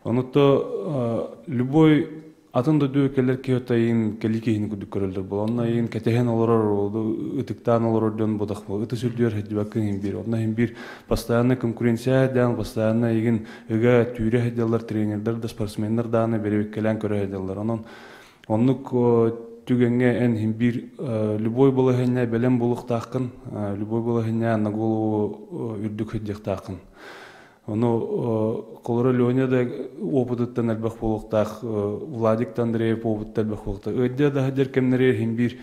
Онуто любой атын дойду кэлэр киһи тайын кэлии киһини курдук көрөллөр буол. Онно иин кэтэһэн олорор, ытыктаан олорор дьон бодох буол. Ытыс үрдүөр хэддибаккын иһин биир. Онно иһин биир постоянно конкуренция дээн, постоянно игин ыга түүрэ хэддэллэр тренердэр да спортсменнар дааны беребиккэлээн көрө хэддэллэр. Онон оннук түгэҥҥэ эн иһин биир любой балаһыанньа бэлэм буолуохтааххын, любой балаһыанньа на голову үрдүк хэддиэхтааххын. Ону холоро Леня да опытыттан элбэх буолуохтаах, Владик Андреев опытта элбэх буолуохтаах. Ыйдя да дер кэмнэри хин биир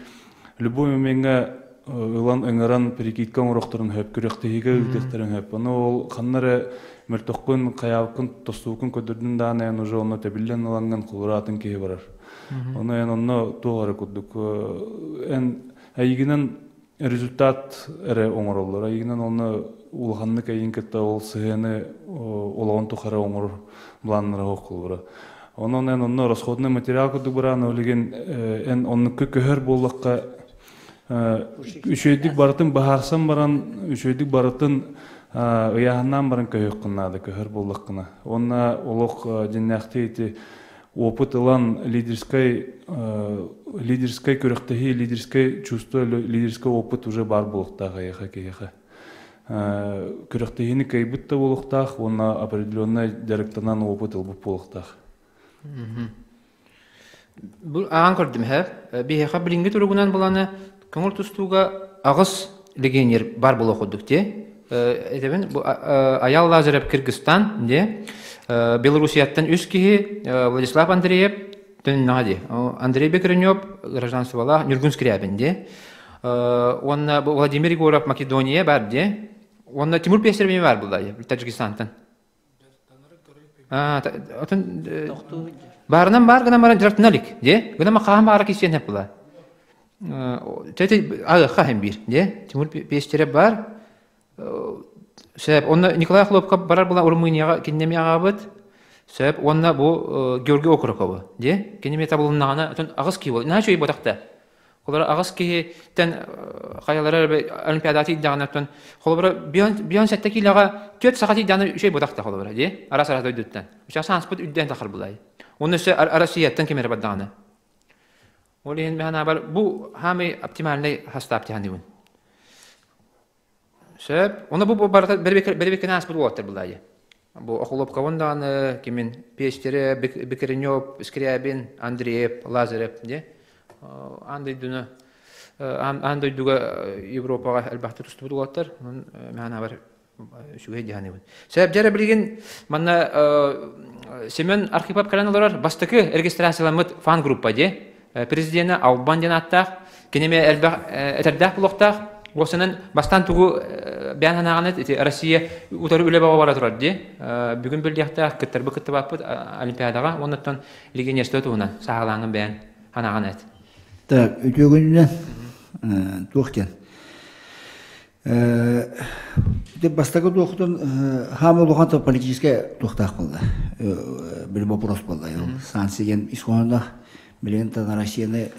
любой момеҥҥа ылан ыҥыран перекидка оҥорохторун хөп, күрэхтэһиигэ ыытыахтарын хөп. Ону ол ханна эрэ мөлтөххүн, хайаабыккын, тостуукун көрдөрдүн даҕаны эн уже онно тэбиллэн ылаҥҥын холоро атын киһи барар. Ону эн онно туох эрэ курдук эн эйигинэн результат эрэ оҥороллор. Эйигинэн онно улаханнык эйигин кытта ол сыһыаны олоҕун тухары оҥорор планнара холбура. Онон эн онно расходный материал курдук бараан ол игин эн оннукка көһөр буоллахха үчүгэйдик барытын баһаарсан баран үчүгэйдик барытын ыйааһыннаан баран көһүөххүн наада көһөр буоллаххына. Уонна олох дьиннээхтии ити опыт ылан лидерскай лидерскай күрэхтэһии, лидерскай чувство, лидерскай опыт уже баар буолуохтаах эйиэхэ киһиэхэ. Күрэхтэһиини кыайбыт да буолуохтаах уонна определенный дьарыктанан опыт ылбыт буолуохтаах. Бу аан көрдүм һэ. Биһиэхэ билиҥҥи туругунан буланы көҥүл тустууга аҕыс легионер бар буолуох курдук дии. Этэбин бу Аял Лазарев Кыргызстан дии. Белоруссияттан үс киһи Владислав Андреев төннөҕө дии. Андрей Бекренев гражданстволаах Ньургун Скрябин дии. Уонна бу Владимир Егоров Македония бар дии. Уонна Тимур Пестеров эмиэ бар буолла Таджикистантан. Отон баарынан баар гынан баран дьарыктана илик дии. Гынан хаһан баара кисиэн сөп була. Тэти аҕыахха иһин биир дии. Тимур Пестерев бар. Сөп. Онно Николай Хлопков барар була Румынияҕа кинини эмиэ аҕаабыт. Сөп. Уонна бу Георгий Окорокову дии. Кини эмиэ табылыннаҕына отон аҕыс киһи буол. Наһаа үчүгэй буотахта. Холобура аҕыс киһиттэн хайалара олимпиадаҕа тиийдэҕинэ оттон холобура бион сэттэ киилэҕэ түөрт саха тиийдэҕинэ үчүгэй буотахта холобура дии араас араас дойдуттан. Үчүгэй сааспыт үрдээн тахар булай. Уонна өссө Россияттан ким эрэ бардаҕына. Ол иһин мин санаабар бу хаамый оптимальный састаап дии Сөп. Ону бу барыта бэрбиккин ааспыт уолаттар булаайы. Бу Охлопковын даҕаны кимин Пестере, Бекренев, Скрябин, Андреев, Лазарев дии. Аан дойдуну аан дойдуга Европаҕа элбэхтик тустубут уолаттар. Онон мэхэнэ бар үчүгэй дии саныыбын. Сөп дьэ билигин манна Семен Архипов кэлэн олорор бастакы регистрацияламмыт фан-группа дии. Президенэ Албан диэн ааттаах, кини эмиэ элбэх этэрдээх булуохтаах. Уопсанан бастаан тугу бэйэн санааҕын ити Россия утары үлэ бөҕө бара турар дии. Бүгүн билиэхтээх кыттарбыт кыттыбаппыт Олимпиадаҕа уоннаттан легионерство туһунан сааһылааҥҥын бэйэн санааҕын эт. Так, үтүө күнүнэн туох диэн Ити бастакы туохтун хаама улахан политическай туохтаах буолла. Били вопрос буолла. Санкция диэн ис хоһоонноох. Билигин Россияны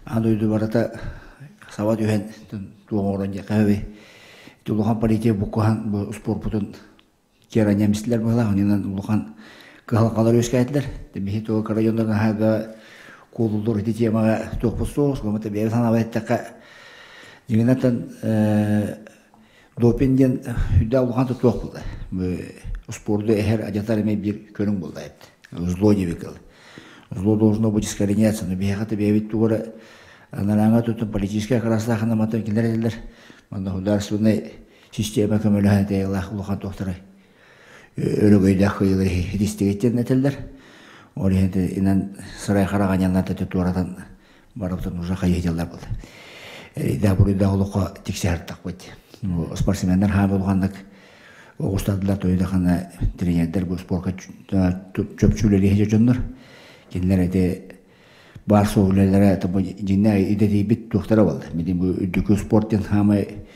аан дойду барыта саба түһэн туох оҥорон диэххэ сөбүй. Ити улахан политика буккуһан бу спорпутун киэр анньамистилэр быһалаах. Онон улахан кыһалҕалар үөскээтилэр. Биһи туох районнарга хаһыга куолуллур ити темаҕа туохпут суох. Суомата бэйэбит санаабат эттэххэ дьиҥинэн допинг диэн үрдээх улахан туох буолла. Спорду эһэр адьатар эмиэ биир көрүҥ буолла эбит. Зло диэбит Зло должно быть искореняться. Но биһиэхэ бэйэбит тугу эрэ анарааҥҥа туттун политическай окрастаахына мантан кинилэр этэллэр. Манна государственнай система көмөлөһөн этиэлээх улахан туохтары өрөгөйдөөх кыайыылары ситистигиттэн этэллэр. Ол иһин инэн сырай хараҕанньаннар туоратан барыбытын уже хайыһыталлар был. Эридээх буруйдаах олоххо тиксэһэртахпыт. Спортсменнар хаам улаханнык оҕустардылар тойдахана тренердэр бу спорка чопчу үлэлиһи дьоннор. Кинилэр эти баар суох үлэлэрэ дьиҥнээх идэтийбит туохтара буолла. Митин бу үрдүкү спорт диэн хаамай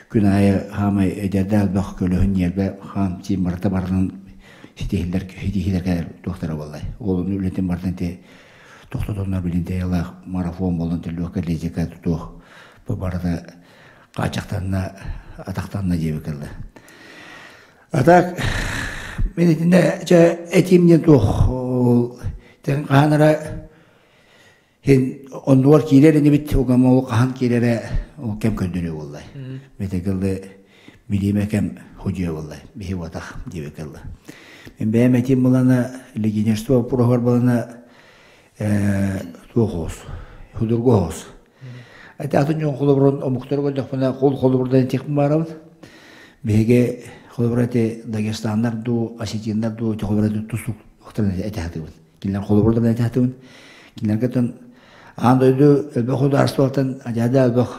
күн аайы хаамай эдэрдэ элбэх көлөһүн ньиэрбэ хаам тиим барыта барытын ситиһиллэр ситиһиилэр кэлэр туохтара буолла. Ол үлэтин барытын ити тохтотоннор билин тэйэлээх марафон буолан төлүөх кэллиэжэкэ тутуох бу барыта хааччахтанна атахтанна диэбит кэллэ. А так мен итиннэ чэ этиим диэн туох ол тэн хаһан эрэ хин оннугар киирэр инибит угам ол хаһан киирэрэ ол кэм көрдөрүү буоллай. Метекылы билиимэ кэм худьуя буоллай. Биһи буотах диэбекылы. Мен бэйэм этиим булана легионерство вопроһугар булана туох оҕус худургу оҕус. Ати атын дьон холобурун омуктары көрдөхпүнэ кол холобурдан этиэхпин баарабын. Биһиги Холобура ити Дагестаннар дуу, осетиннар дуу, холобура тустуук этэ сатыыбын. Кинилэр холобурдан этэ сатыыбын. Кинилэргэ тон аан дойду элбэх художествоттан адьада элбэх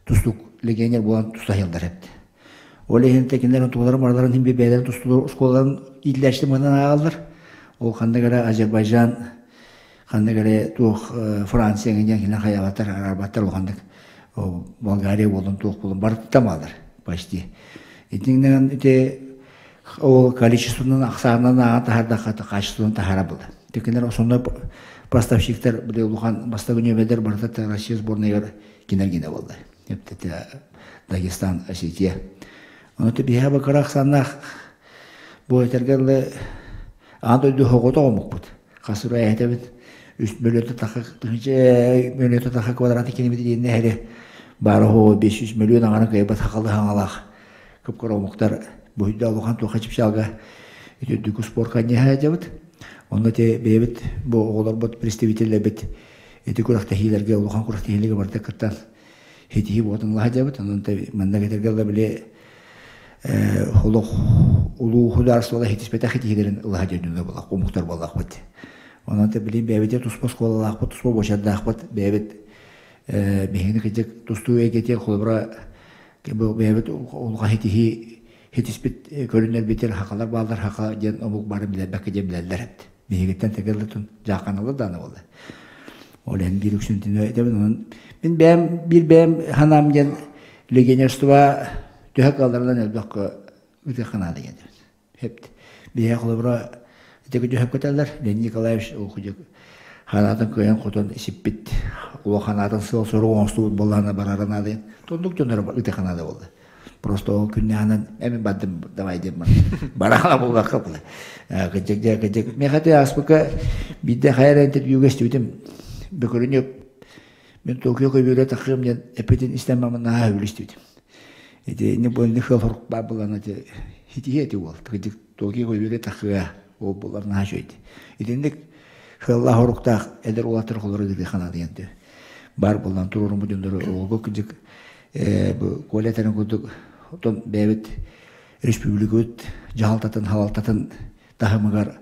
тустуук легионер буолан тустаһыаллар эбит. Ол иһин кинилэр тууларын барыларын иһин бэйэлэрин тустуулар оскуолаларын иитиллээччи мынан ааҕаллар. Ол ханнык эрэ Азербайджан, ханнык эрэ туох Франция диэн кинилэр хайаабаттар, араарбаттар улаханнык Болгария буолун туох буолун барыттан баалар почти. Итиннэн ити ол количествонан ахсаанынан ааҕан таһаардахха качествонан таһаара буолла. Кинилэр основной поставщиктар били улахан бастакы ньүөмэдэр барыта Россия сборныйыгар кинергине буолла. Дагестан, Осетия. Ону биһиэхэ бакара ахсааннаах бу этэргэ дылы аан дойду хоҕото омукпут. Хас ура этэбит үс мөлүөтэ таха тыһыынча мөлүөтэ таха квадраты кинибит диэннэ эһэри баара хоҕо 500 мөлүөн аҥарын кыайбат хахалы хаҥалаах кып-кыра омуктар буһуйда улахан туохха чыпчаалга үтүрдүкү спорт ханньаһа дьабыт. Онно те бэйэбит бу оҕолорбут представителлэрбит ити күрэхтэһиилэргэ улахан күрэхтэһиилэргэ барыта кыттан хитиһи буотун лаһадьабыт. Онон манна кэтэргэ били олох улуу худаарствола хитиспэтэх хитиһилэрин ылаһа дьоннуна буолах омуктар буоллахпыт. Онон те билин бэйэбит туспа оскуолалаахпыт, туспа буочардаахпыт, бэйэбит биһигини кыдьык тустуу эйгэтигэр холобура бэйэбит улахан хитиһи хитиспит көрүнэрбитин хакалар бааллар хака диэн омук бары билэрбэккэ диэн билэллэр эбит. Биһигиттэн тегеллетун жааканалар дааны болла. Ол иһин биир үксүн этэбин онон мин бэйэм биир бэйэм ханаам диэн легионерство төһө кыалларынан элбэх ытыахха наада диэн Хепт. Биһиэхэ холобура ити төһө көтөллөр Леонид Николаевич ол кудьук ханаатын кыайан хотон сиппит улаханаатын сыл сорук оҥостубут буоллаҕына барара наада тондук дьонноро ытыахха наада буолла. Просто ол күннээҕинэн эми бардым давай диэн бараҕана буллахха була. Кыдьык дьэ кыдьык миэхэ те ааспыкка биирдэ хайа эрэ интервьюга истибитим. Бөкөрүнүк мен Токио көбүөрэ тахыам диэн эппитин истэн маман наһаа сөбүлүү истибитим. Ити ини бу ини хыл хорук баар булан ити хитиһи эти уол. Кыдьык Токио көбүөрэ тахыа ол булар наһаа үчүгэй. Итинник хылла хоруктаах эдэр уолаттар холоро гыды ханадыйан бар булан туруоруммут дьоннору оҕолго кыдьык бу Коля этэрин курдук отон бэйэбит республикабыт дьаһалтатын халалтатын таһымыгар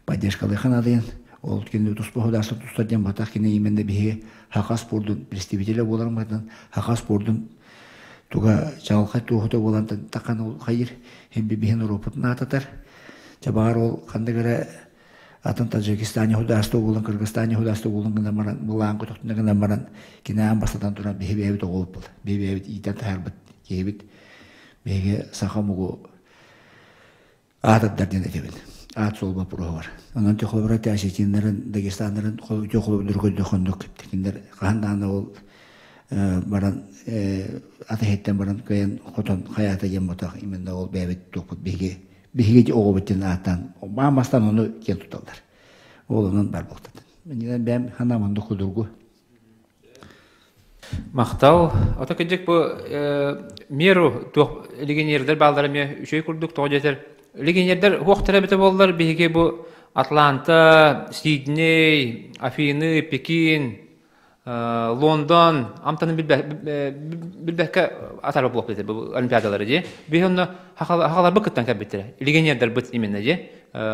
поддержкалыаха наадыйан ол кини туспа худаарса тустар диэн батах кини именно биһиги хака спордун представителэ буоларын быһыытынан хака спордун туга чаҕылхай туоһута буолан тахан ол хайыр химби биһин уруоппутун аататар чабаар ол ханнык эрэ атын Таджикистане худаарство буолан Кыргызстане худаарство буолан гынан баран былаан көтөхтүнэ гынан баран кинаан бастатан туран биһи бэйэбит оҕолут был биһи бэйэбит иитэн таһаарбыт киһибит биһиги саха омугу аатырдар диэн этэбин аат суол боппуруоһа бар онон техолобура осетиннарын дагестаннарын техолобурдары көрдөхөндүк кинилэр хаһан даҕаны ол баран ата иһиттэн баран кыайан хотон хайаата диэн ботах именно ол бэйэбит туохпут биһиги биһиги оҕобут диэн ааттаан маан бастаан ону киэн туталлар. Ол онон бар буолтатын. Миннен бэм ханаам онду кудургу. Махтал. Ото кыдьык бу меру туох легионердер бааллара эмиэ үчүгэй курдук тоҕо диэтэр легионердер хуохтара эбитэ буоллар биһиги бу Атланта, Сидней, Афины, Пекин, Лондон амтанын билбэккэ атара буолуох бу олимпиадалары дии. Биһи онно хахаларбыт кыттан кэлбиттэрэ. Легионердарбыт именно дии.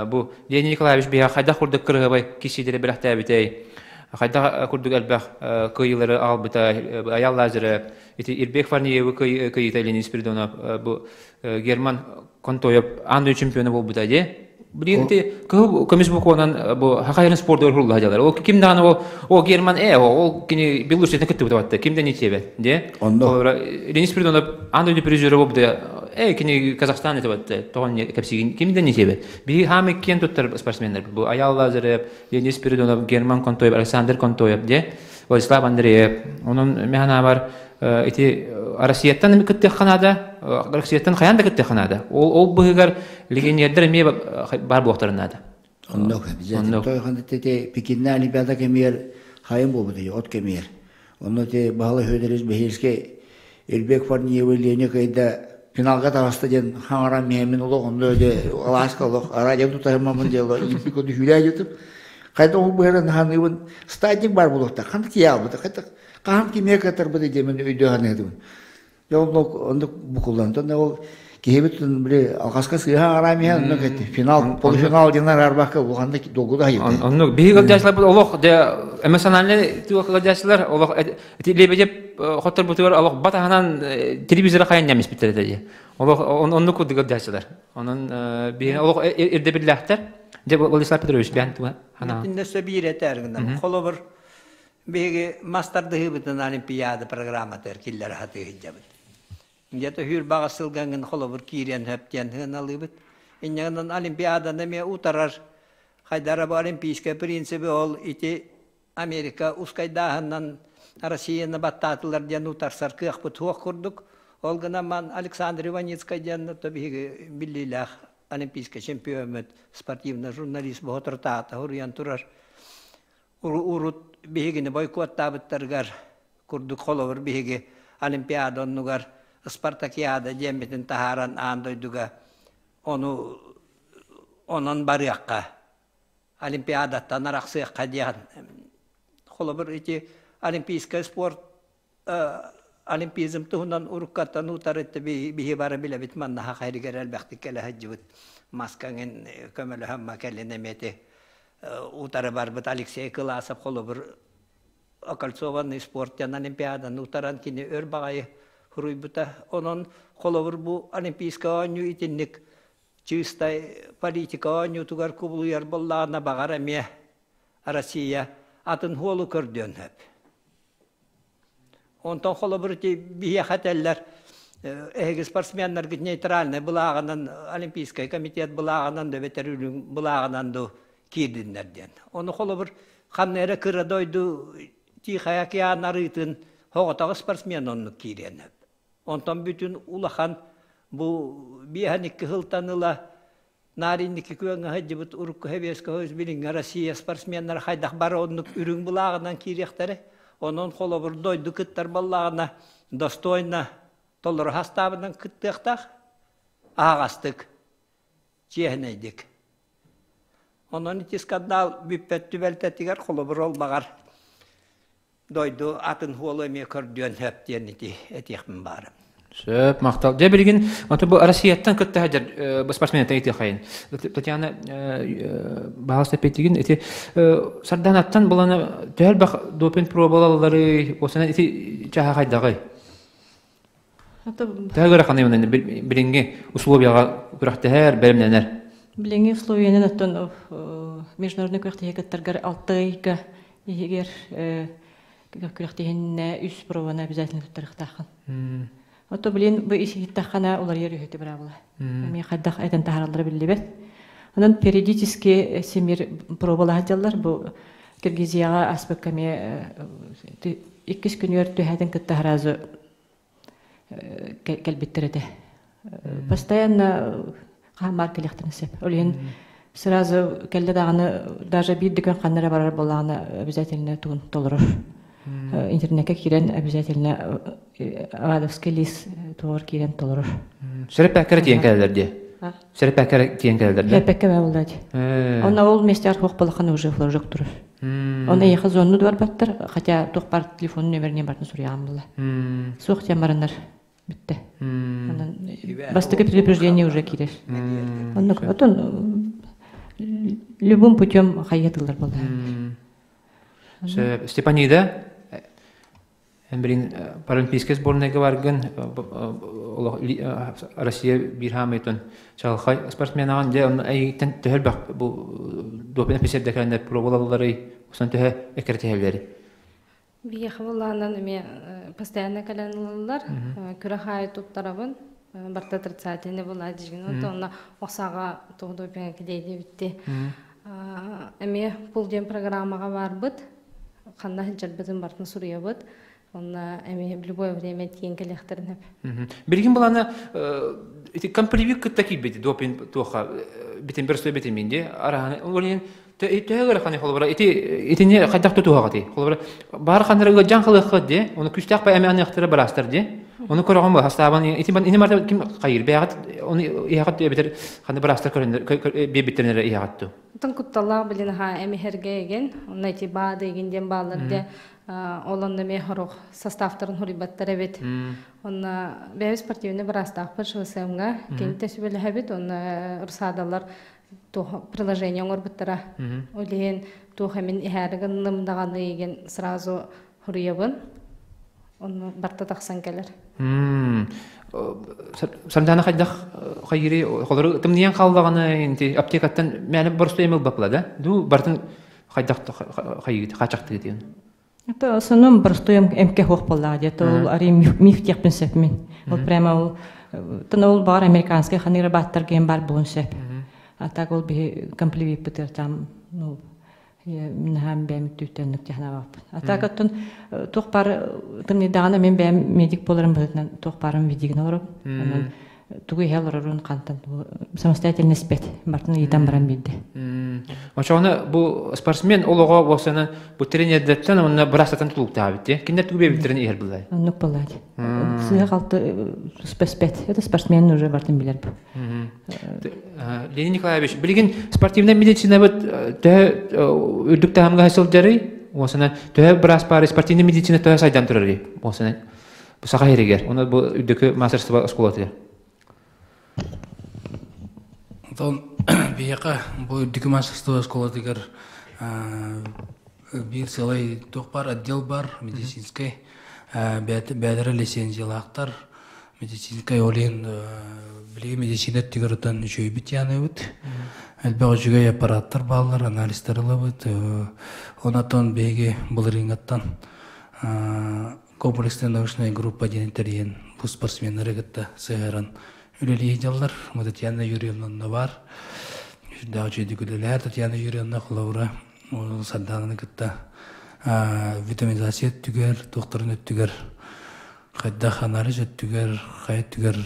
Бу Леонид Николаевич биһиэхэ хайдах курдук кырыһабай киссиилэри бэлэхтээбитэй, хайдах курдук элбэх кыайыылары аҕалбыта Аял Лазарев, ити Ирбек Фарниевы кыайыыта Леонид Спиридонов, бу Герман Контоев аан дойду чемпиона буолбута дии. Билигин ити кыһыл көмүс букванан бу хахайрын спордугар хурулла дьалар. Ол ким даҕаны ол о Герман ол кини Белоруссияны кыттыбыта батта. Ким да не тиэбэт дии. Онно Денис Спиридонов аан дойду призера буолбута. Кини Казахстан это батта. Тоҕон кэпсиигин ким да не тиэбэт. Биһи хаамы киэн туттар спортсменнар. Бу Аял Лазарев, Денис Спиридонов, Герман Контоев, Александр Контоев дии. Владислав Андреев. Онон механабар ити Россияттан кыттыахха наада, Россияттан хайаан да кыттыахха наада. Ол ол быһыгар легионердэр эмиэ баар буолуохтарын наада. Оннук. Оннук. Тойхан те Пекинна Олимпиада кэмигэр хайын буолбут от кэмигэр. Онно те Баһылай Федорович Бэһиэскэй Элбек Фарниевы Леня кыйда финалга таҕыста диэн хаҥаран миэмин олох онно де алааска олох радио тутаһыммамын дело илпик ону хүлээ дьытым. Хайда ол быһаран ханыыбын стадник бар буолуохтаах. Ханна тиийэ албыта. Хайда хаһан кимиэ кытарбыт диэмин өйдөө ханыытыбын. Дьэ оннук оннук букуллан. Онно ол Киһибит били алҕаска сыыһа араам иһэн оннук эти финал полуфинал диэн араарбакка улаханнык долгута хайыта. Оннук биһиги кылдьааччыларбыт олох дьэ эмоциональный туох кылдьааччылар олох ити Лебедев хотторбутугар олох батаһынан телевизора хайан ньамиспиттэр этэ дии. Олох оннук курдук кылдьааччылар. Онон биһиги олох ирдэбиллээхтэр. Дьэ Владислав Петрович бээн туга ханаа. Итиннэ өссө биир этээр гынан. Холобур биһиги мастардыһыыбытын Олимпиада программатыгар киллэрэ сатыы сылдьабыт. Где-то сүүрбэҕэ сылгаҥҥын холобур киириэн сөп диэн сыаналыыбыт. Инньэ гынан Олимпиаданы эмиэ утарар хайдара бу олимпийскай принциби ол ити Америка ускайдааһынынан Россияны баттаатылар диэн утарсар кыахпыт суох курдук. Ол гынан ман Александр Иваницкай диэн биһиги биллиилээх олимпийскай чемпиоммут, спортивный журналист боһоторутаата суруйан турар. Урут биһигини бойкуоттаабыттарыгар курдук холобур биһиги Олимпиада оннугар Спартакиада диэммитин таһааран аан дойдуга ону онон барыахха Олимпиадаттан арахсыахха диэн холобур ити олимпийскай спорт олимпизм туһунан уруккаттан утарытты биһи бары билэбит манна саха сиригэр элбэхтик кэлэ сылдьыбыт маскаҥын көмөлөһөн кэлин эмиэти утары барбыт Алексей Кыласов холобур окольцованный спорт диэн олимпиаданы утаран кини өр баҕайы суруйбута. Онон холобур бу олимпийскай оонньуу итинник чистай политика оонньуутугар кубулуйар буоллаҕына баҕар эмиэ Россия атын хуолу көрдүөн сөп. Онтон холобур ити биһиэхэ этэллэр эһиги спортсменнаргыт нейтральнай былааҕынан Олимпийскай комитет былааҕынан да эбэтэр үрүҥ былааҕынан да киирдиннэр диэн. Ону холобур ханна эрэ кыра дойду Тихай океан арыытын соҕотох спортсмен оннук киириэн сөп. Онтон бүтүн улахан бу биэһэн икки сылтан ыла наар инники күөҥҥэ сылдьыбыт урукку Сэбиэскэй билиҥҥи Россия спортсменнара хайдах бары оннук үрүҥ былааҕынан киириэхтэрэ. Онон холобур дойду кыттар буоллаҕына достойно толору састаабынан кыттыахтаах, аһаҕастык, чиэһинэйдик. Онон ити скандал бүппэт түбэлтэтигэр холобур ол баҕар дойду атын хуолу эмиэ көрдүөн сөп диэн ити этиэхпин баарым. Сөп, махтал. Дьэ билигин ото бу Россияттан кытта сылдьар спортсментан итиэхэйин. Татьяна баһаалыста эппиттигин ити Сардаанаттан буланы төһө элбэх допинг пробалалары осана ити чаһа хайдаҕый? Төһө ыараханый онон билиҥҥи условияҕа күрэхтэһэр, бэлэмнэнэр? Билиҥҥи условиянан оттон международный күрэхтэһии кыттаргар алта ыйга иһигэр күрэхтэһиннэ үс пробаны обязательно туттарыахтааххын. Ото блин бу иһиттэххинэ уларыйар үһү быраабыла. Эмиэ хайдах этэн таһаараллара биллибэт. Онон периодически симир пробалаһа дьаллар бу Киргизияҕа аспыкка эмиэ иккис күнүгэр түһээтин кытта сразу кэлбиттэр этэ. Постоянно хаамаар кэлиэхтэрин сөп. Ол иһин сразу кэллэ даҕаны даже биир да күн ханна эрэ барар буоллаҕына обязательно тугун толорор. Интернеккэ киирэн обязательно Авадовский лист тугар киирэн толорор. Сэреппэккэ тиэн кэлэлэр дии. Сэреппэккэ тиэн кэлэлэр дии. Сэреппэккэ баа буолла дии. Онно ол местер хуох балахан уже флажок турар. Оны эйиэхэ зонну барбаттар, хотя туох бар телефон номерин бартын суруйаҕын була. Суох диэн бараннар бүттэ. Онон бастакы предупреждение уже киирэр. Оннук отон любым путем хайатылар буолла. Степанида Эн билин паралимпийскай сборнайга баргын Россия биир хаамыйтын чаҕылхай спортсменаҕын дьэ онно эйигиттэн төһө элбэх бу допинг эписиэрдэкэннэр пробалалларый усан төһө эккирэтиһэллэрий Биһиэхэ булаанан эмиэ постоянно кэлэн ылаллар. Күрэх аайы туттарабын. Барта отрицательный была дьигин. Онно ОСАҕа туох допинга килиэйдибитти. Эмиэ пул диэн программаҕа барбыт. Ханна сылдьарбытын барытын суруйабыт. Онно эмиэ в любое время тиийэн кэлиэхтэрин сөп. Билигин булана ити компривик кытта киирбит допинг туоха битин бөрсө битин ди араһаны ол иһин төһө ыараханы холобура ити итини хайдах тутуһаҕытый холобура баар ханнары ыалдьан халыаххыт ди ону күстээх па эми аныахтара бараастар ди. Оны көрөҕүн бу хастаабан ити ини марта ким хайыр бэйэҕит оны иһэҕит эбэтэр ханны быраастар көрөннөр биэрбиттэрин эрэ иһэҕит дуу. Оттон кутталлаах билин аха эмиһэргэ эгин, онно ити баада эгин диэн бааллар де ол онно эмиэ хорук составтарын хоруйбаттар эбит. Онно бэйэбит спортивный быраастаахпыт ШВСМ-га кинитэ сүбэлэһэбит, онно Русадалар приложение оҥорбуттара. Ол иһин туох эмин иһээри гынным даҕаны еген сразу хоруйабын. Онно барта тахсан кэлэр. Сардаана хайдах хайыри холору тымныйан хааллаҕына инти аптекаттан мээнэ боростуой эми ылбаппыла да? Ду бартын хайдах хайыгыт хаачахтыы диэн. Это основном простой эмке хуох буоллаҕа диэт ол ари миф диэхпин сөп мин. Ол прямо ол тон ол баҕар американскай ханыыра бааттар гэн бар буолун сөп. А так ол биһи комплимент там ну наһаан бэйэм түттэннүк дьаһанабаппын. А так оттон туох бар тымныйдаҕына мен бэйэм медик буоларым быһыытынан туох баарым видигин олоробун. Онон тугу иһэ олорорун хантан самостоятельно испэт бартын ыйытан баран биирдэ. Очоҕуна бу спортсмен олоҕо буолсаны бу тренердэртэн уонна быраастартан тутулуктаабыт дии. Кинилэр тугу биэрбиттэрин иһэр буллай. Оннук буоллаат. Сыыһа халты спэспэт. Это спортсмен уже бартын билэр бу. Леонид Николаевич, билигин спортивнай медицинабыт төһө үрдүк таһымга сылдьарый? Уосана төһө быраас баары спортивный медицина төһө сайдан турарый? Уосана бу саха иһигэр, оны бу үрдүкү мастерство оскуолатыгар. Онтон биһиэхэ бу үрдүкү мастерство оскуолатыгар биир сыалай туох бар отдел бар медицинскэй бэйэлэрэ лицензиялаахтар медицинскэй ол иһин билигин медицина өттүгэр отон үчүгэйбит дианыыбыт элбэх үчүгэй аппараттар бааллар анализтар ылабыт онон биһиги былырыыҥҥаттан комплексная научная группа диэн тэрийэн бу спортсменнары кытта сыһыаран үлэлии дьаллар Татьяна Юрьевна бар сүрдээх үчүгэйдик үлэлэһэр Татьяна Юрьевна холобура Сардаананы кытта витаминизация өттүгэр туохтарын өттүгэр хайдах анализ өттүгэр хайа өттүгэр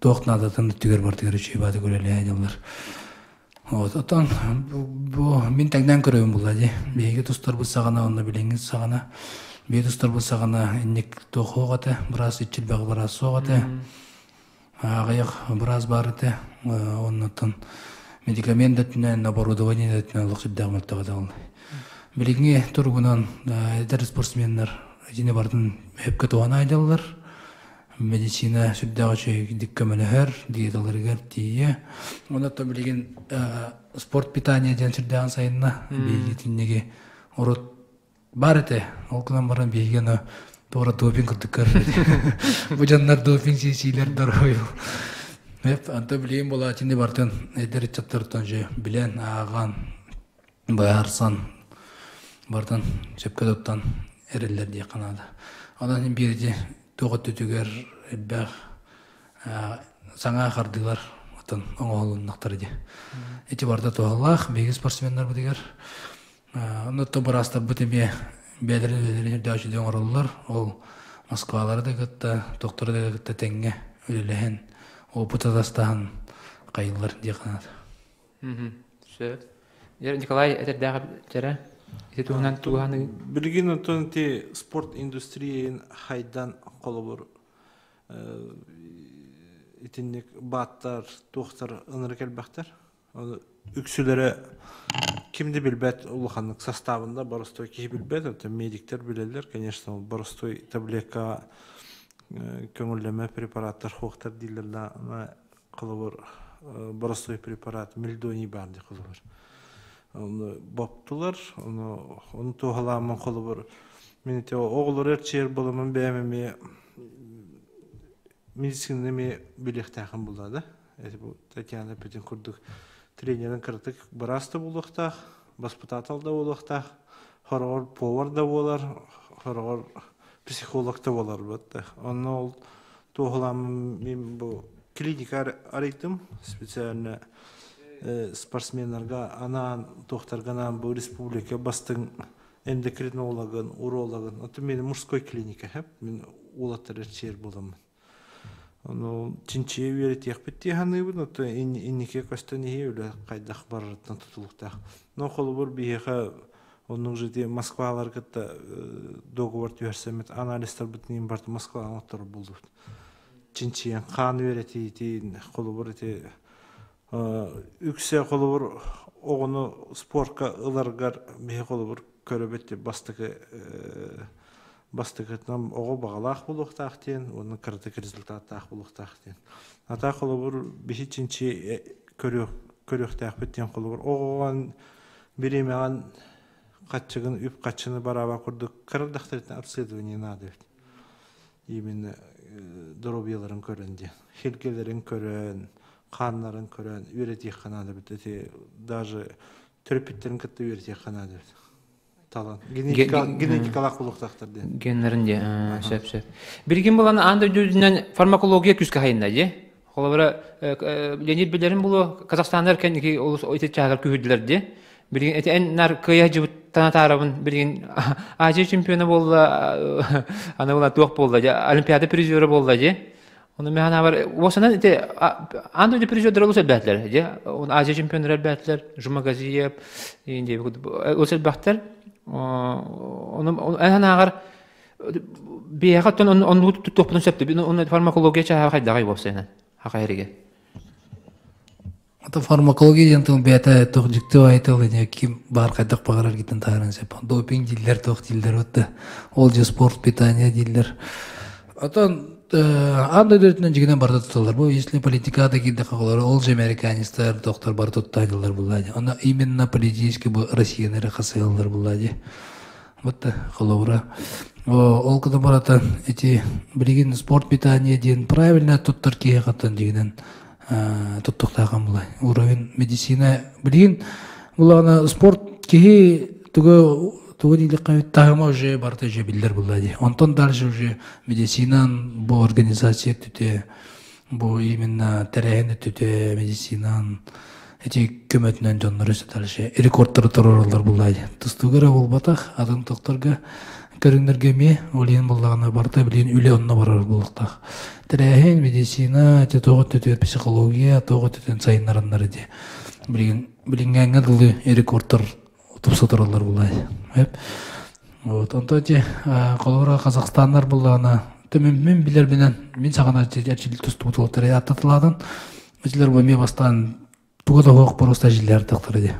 туох наадатын өттүгэр бартыгар үчүгэй баатык үлэлэһэ дьаллар Вот, оттон бу мин тэҥнээн көрөбүн булла дии. Биһиги тустарбыт саҕана уонна билиҥҥи саҕана биһиги тустарбыт саҕана инник туох суох этэ, быраас иччилбэх быраас суох этэ. Аҕыйах быраас баар этэ. Оннуттан медикамент да өттүнэн, оборудование да өттүнэн олох сүрдээх мөлтөх этэ ол. Билиҥҥи туругунан эдэр спортсменнар итини барытын сөпкө туһана айдаллар. Медицина сүрдээх үчүгэйдик көмөлөһөр, диеталарыгар тиийэ. Онон билигин спорт питания диэн сүрдээҕин сайынна. Биһиги итинниги урут бар этэ. Ол гынан баран биһиги аны туора допинг курдук көрөр. Бу дьоннор допинг сиисиилэр дорой. Анта билигин буолааччыны бартын эдэр ыччаттартан же билэн, ааҕан, быһаарсан бартын сөпкө туттан эрэллэр диэххэ наада. Онон биирди туох өттүтүгэр элбэх саҥа хардыылар отон оҥоһулуннахтара дии. Ити барыта туһалаах биһиги спортсменнарбытыгар. Оннуттан быраастарбыт эмиэ бэйэлэрин үлэлэрин үрдээччи оҥороллор. Ол Москвалары да кытта, тохтору да кытта тэҥҥэ үлэлэһэн, опыт атастаһан хайыллар диэххэ наада. Сөп. Николай этэрдээх эбиттэрэ. Ити туһунан туһаны Билигин оттон ити спорт индустрияйын хайдан холобур итинник бааттар, туохтар ынырык элбэхтэр. Үксүлэрэ ким да билбэт улаханнык составында боростой киһи билбэт, оттон медиктэр билэллэр, конечно, боростой таблетка көҥүллэмэ препараттар хуохтар дииллэр да холобур боростой препарат мельдоний баар дии холобур ону боптулар ону ону туһалааммын холобур мин ити оҕолору эрчийэр буоламмын бэйэм эмиэ медицинаны эмиэ билиэхтээхин булла да эти бу Татьяна эппитин курдук тренерин кыратык быраас да буолуохтаах баспытаатал да буолуохтаах хороҕор повар да буолар хороҕор психолог да буолар да онно ол туоһулааммын мин бу клиника арыйдым специально спортсменнарга анаан туохтарга анаан бу республика бастыҥ эндокринологын урологын оттон мин мужской клиника хэп мин уолаттар эрчийэр буоламмын ону чинчийэ үөрэтиэхпит дии саныыбын оттон инники көстөн иһии үлэ хайдах барарыттан тутулуктаах но холобур биһиэхэ Оннук же ити Москвалар кытта договор түһэрсэммит анализтарбытын барыта Москваҕа оҥотторор буоллубут. Чинчийэн хаан үөрэтиитин, холобур ити үксэ холобур оҕону спорка ыларгар биһи холобур көрөбүт бастакы бастакытынан оҕо баҕалаах буолуохтаах диэн уонна кыратык результаттаах буолуохтаах диэн. Ата холобур биһи чинчи көрүөхтээхпит диэн холобур оҕоҕон бириэмэҕин хаччыгын үп хаччыны барааба курдук кыра дохтарыттан обследование наада эбит. Именно доруобуйаларын көрөн диэн. Хилгэлэрин көрөн, хааннарын көрөн үөрэтиэххэ наада эбит. Эти даже төрөппүттэрин кытта үөрэтиэххэ наада эбит. Талан. Генетикалаах булуохтаахтар диэн. Геннерин диэн. Сөп, сөп. Билигин булан аан дойду үрдүнэн фармакология күүскэ хайынна дии. Холобура, Леонид билэрин булуо, Казахстаннар кэнники олус ити чааһыгар күһүрдүлэр дии. Билигин ити эн нар кыайа дьыбыттан атаарабын билигин Азия чемпиона буолла, аны була туох буолла дии, Олимпиада призера буолла дии. Ону мен ханаабар уосанан ити аан дойду призердер олус элбээтилэр дии. Азия чемпионнар элбээтилэр, Жумагазиев, олус элбэхтэр. Ону эн ханааҕар биһиэхэ оттон оннугу туттуохпутун сөп дии. Фармакология чааһа хайдаҕай уопсайынан хаха эригэ. Ата фармакология диэн тыл бэйэтэ туох дьикти баайы тыл ини ким баар хайдах баҕарар гитин таһааран сөп. Допинг дииллэр, туох дииллэр вот ол же спорт, питание дииллэр. Отон аан дойду үрдүнэн дьигинэн барыта туталлар. Бу если политика да киирдэххэ олор ол же американецтар, доктор бары туттаадылар булла дии. Онно именно политически бу Россияны эрэ хасыаллар булла дии. Вот холобура. Ол кына барата эти билигин спорт питание диэн правильно туттар киһи хаттан дьигинэн туттуктаахан булай. Уровень медицина билигин булаана спорт киһи тугу тугу дииллэххэ таһыма уже барыта уже биллэр булла дии. Онтон дальше уже медицинан бу организация түтэ бу именно тэрээһин өттүтэ медицинан эти көмөтүнэн дьоннору дальше рекордтары туруораллар булла дии. Тустууга эрэ буолбатах, атын тохторго көрүҥнэргэ эмиэ ол иһин буллаҕына барыта билигин үлэ онно барар буолуохтаах. Тэрээһин, медицина, ити туох өттүтүгэр психология, туох өттүтүн сайыннараннар ити. Билигин билиҥҥээҥҥэ дылы рекордтар тупса тураллар буллай. Вот, онто ити холобура Казахстаннар буллаҕына мин билэрбинэн мин саҕана эрчил тустубут уолаттар аттатылаатын итилер бу эмиэ бастаан туга да суох просто жилер тахтар ди.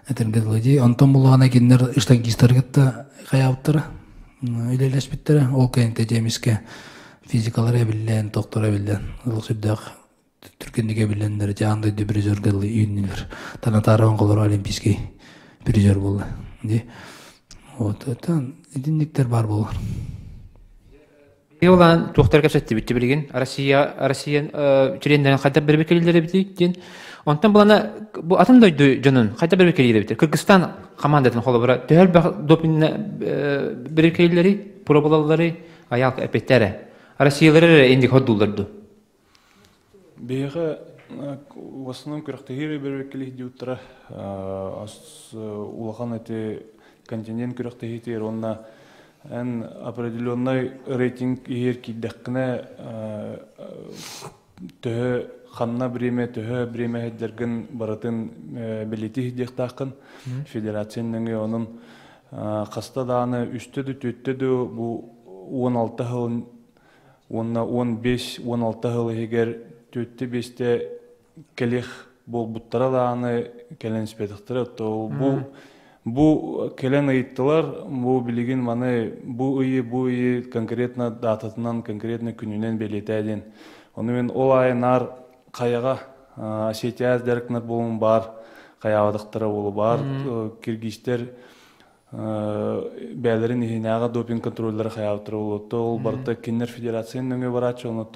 Этэргэ дылы дии. Онтон буллаҕына кинилэр штангистары кытта хайаабыттара, үлэлэспиттэрэ. Ол кэнниттэн дьэ эмискэ физикалара эбиллэн, тохторо эбиллэн, олох сүрдээх түргэнник эбиллэннэр дьэ аан дойду призерга дылы үүннүлэр. Танатара оҥолоро олимпийский призер буолла. Дии. Вот, это итинниктэр баар буолар. Улаан туохтар кэпсэттибит билигин Россия Россия чилиэннэрин хайдах бэрэбиэркэлииллэр эбитий диэн. Онтон булана бу атын дойду дьонун хайдах бэрэбиэркэлиир эбитий? Кыргызстан командатын холобура төһө элбэх допинна бэрэбиэркэлииллэрий, пробалалларый айаал эппиттэрэ. Россиялары эрэ инник хордууллар дуу? Биһиэхэ в основном күрэхтэһии бэрэбиэркэлиир диэбиттэрэ. Улахан эти континент күрэхтэһиитигэр уонна эн определенный рейтинг иһэр киирдэххинэ төһө ханна бириэмэ төһө бириэмэ сылдьаргын барытын бэлиэтии сылдьыахтааххын федерация нөҥүө онон хаста даҕаны үстэ да түөртэ да бу 16 сыл уонна 15-16 сыл иһигэр түөртэ биэстэ кэлиэх буолбуттара даҕаны кэлэн испэтэхтэрэ. То бу бу кэлэн ыйыттылар, бу билигин маны бу ыйы бу ыйы конкретно дататынан, конкретно күнүнэн бэлиэтээ диэн. Ону мен ол аайы наар хайаҕа Осетия дьарыктанар буолуум баар, хайаабатахтара буолу баар, киргизтэр бэйэлэрин иһинээҕи допинг контроллара хайаабыттара буолуо. Ол барыта кинилэр федерацияны нөҥүө барааччы, онно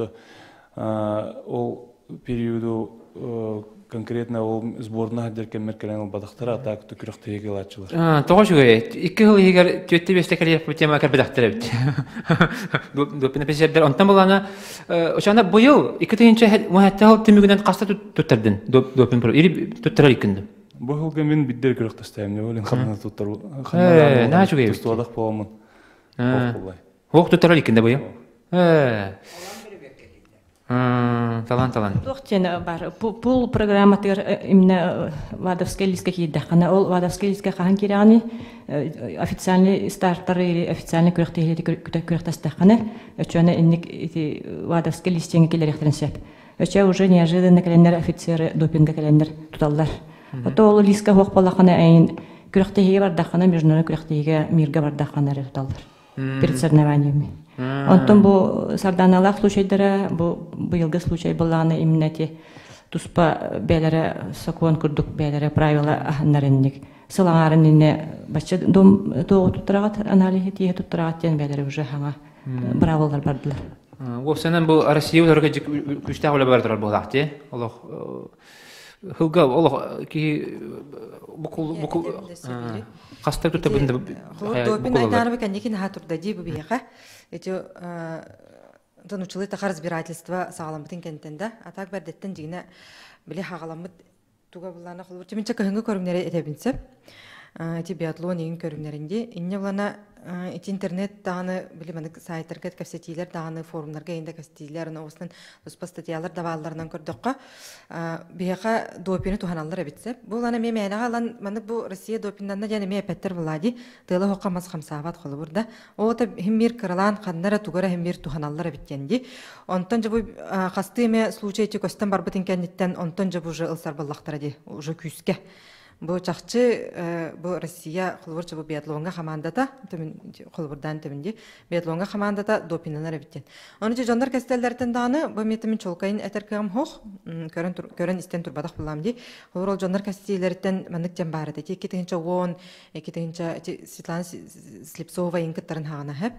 ол периоду конкретно ол сборная сылдьар кэммэр кэлэн ылбатахтара, а так күрэхтэһиигэ ылааччылар. Тоҕо үчүгэй. Икки сыл иһигэр түөттэ биэстэ кэлиэхпит тема кэлбэтэхтэр эбит. Допинг эписиэрдэр. Онтон булана ошана быйыл 2017 сыл түмүгүнэн хаста туттардын допинг или туттарар иккинди? Бу сылга мин биддер күрэхтэстээм, олин ханна туттар Э, наһаа үчүгэй эбит. Тустуодах буоламмын. Ох туттарар иккинде быйыл. Э. Талан талан. Туох диэн бар пул программатыгар именно Вадовскай лиска киирдэххинэ, ол Вадовскай лиска хаһан киирэҕиний? Официальный стартеры или официальный күрэхтэһиилэри күрэхтэстэххинэ, өчөнө инник ити Вадовскай листиҥҥэ киллэриэхтэрин сөп. Өчө уже неожиданно кэлэннэр офицеры допинга кэлэннэр туталлар. Ото ол лиска хуох буоллаххына эйин күрэхтэһиигэ бардаххына, международный күрэхтэһиигэ мирга бардаххына эрэ туталлар. Перед соревнованиями. Онтон бу сарданалаах случайдара, бу быйылгы случай буоллаҕына именно эти туспа бээлэрэ сокуон курдук бээлэрэ правила аһыннар инник. Сыл аҥаарын инне бачча дом туоҕу туттараҕат аналиһы тииһэ туттараҕат диэн бээлэрэ уже хаҥа браволар бардылар. Уопсанан бу Россия утарга күүстээх үлэ бара турар буолаах дии. Олох Хылга олох киһи букул букул хаста тутта бында Допин айтаарбы кэнники наһаа турда дии бу биһиэхэ. Эти тонучулы таха разбирательство саҕаламмытын кэнтэн да. А так бэрдэттэн дьигинэ били хаҕаламмыт туга буллаана холбур чиминчэ кыһыҥҥы көрүҥнэри этэбин сөп. Ити биатлон игин көрүҥнэрин дии. Инньэ булана ити интернет даҕаны били манык сайтарга кэпсэтиилэр даҕаны форумнарга инде кэпсэтиилэр ону туспа статьялар да баалларынан көрдөххө биһиэхэ допины туһаналлар эбит сөп. Бу улан эмиэ мээнэҕэ ылан маннык бу Россия допиннанна диэн эмиэ эппэттэр Влади тыала хоққа мас хамсаабат холобур да. Ота химмир кыралаан ханнара тугара химмир туһаналлар эбит диэн ди. Онтон же бу хасты эмэ случай көстөн барбытын кэнниттэн онтон же бу уже ылсар боллахтара ди уже күүскэ. Бу чахчы бу Россия холобур бу биатлоҥҥа хамаандата холобурдаан төмүн ди биатлоҥҥа хамаандата допиннанар эбит диэн. Ону дьоннор кэстэллэртэн даҕаны бу метамин чолкайын этэр кыам хох көрөн көрөн истэн турбатах буллам ди. Холобур ол дьоннор кэстиилэриттэн маннык дьэн баар этэ. 2010 2000 Светлана Слепцова кыттарын хаҕана хэп.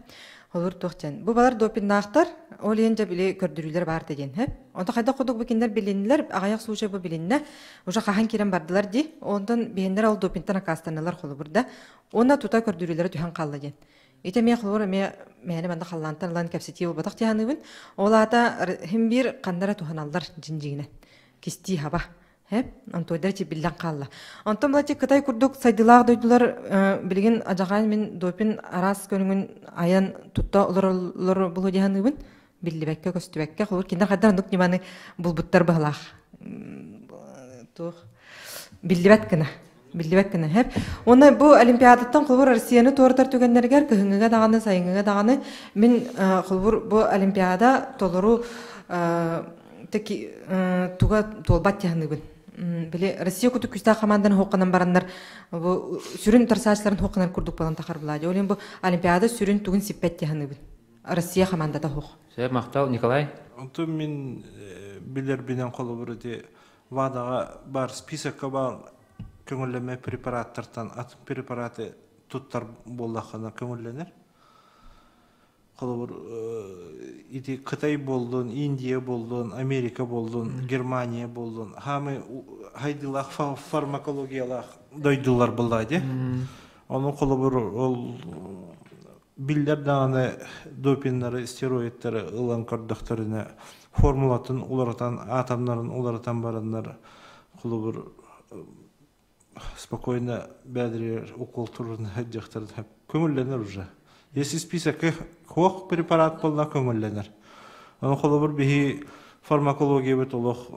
Холобур туох дьэн. Бу балар допиннаахтар ол иһин дьэ били көрдөрүүлэр баар диэн хэп. Онто хайдах курдук бу кинилэр билиннилэр, аҕыйах случай бу билиннэ. Уже хаһан киирэн бардылар дии. Онтон биһиннэр ол допинтан аккаастаннылар холобур да. Уонна тута көрдөрүүлэрэ түһэн хаалла диэн. Ити эмиэ холобур эмиэ мээнэ манна халлаантан ылан кэпсэтии буолбатах дии Ол аата хим биир ханнара туһаналлар дьиҥ-дьиҥинэн. Кистии хаба. Хэп, Антуойдар чи биллэн хаалла. Онтон была Кытай курдук сайдыылаах дойдулар билигин ажаҕаан мин допин араас көрүҥүн айан тутта олороллор булу диһаныыбын биллибэккэ көстүбэккэ холобур кинилэр хайдах оннук ньыманы булбуттар быһылаах туох биллибэт гына биллибэт гына хэп уонна бу олимпиадаттан холобур Россияны туоратар түгэннэригэр кыһыҥҥыга даҕаны сайыҥҥыга даҕаны мин холобур бу олимпиада толору туга туолбат тиһаныыбын били Россия кутук күүстээх команданы хоққанан бараннар бу сүрүн тарсаачыларын хоққанар курдук болан тахар булади ол бу олимпиада сүрүн тугун сиппэт тиһаныыбын Россия командата хоқ. Сөп, махтал, Николай. Онтон мин билэрбинэн холобур ити ВАДАҕа бар списокка бар көҥүллэммэт препараттартан атын препараты туттар буоллаххына көҥүллэнэр. Холобур ити Кытай буоллун, Индия буоллун, Америка буоллун, Германия буоллун, хаамай хайдыылаах фармакологиялаах дойдулар буолла ди. Ону холобур ол биллэр даҕаны допиннары, стероидтары ылан көрдөхтөрүнэ формулатын уларытан, атомнарын уларытан бараннар холобур спокойно бэдиригэр укол туруна сылдьыахтарын көҥүллэнэр уже. Если списокка хуох препарат буолла көҥүллэнэр. Ону холобур биһи фармакологиябыт олох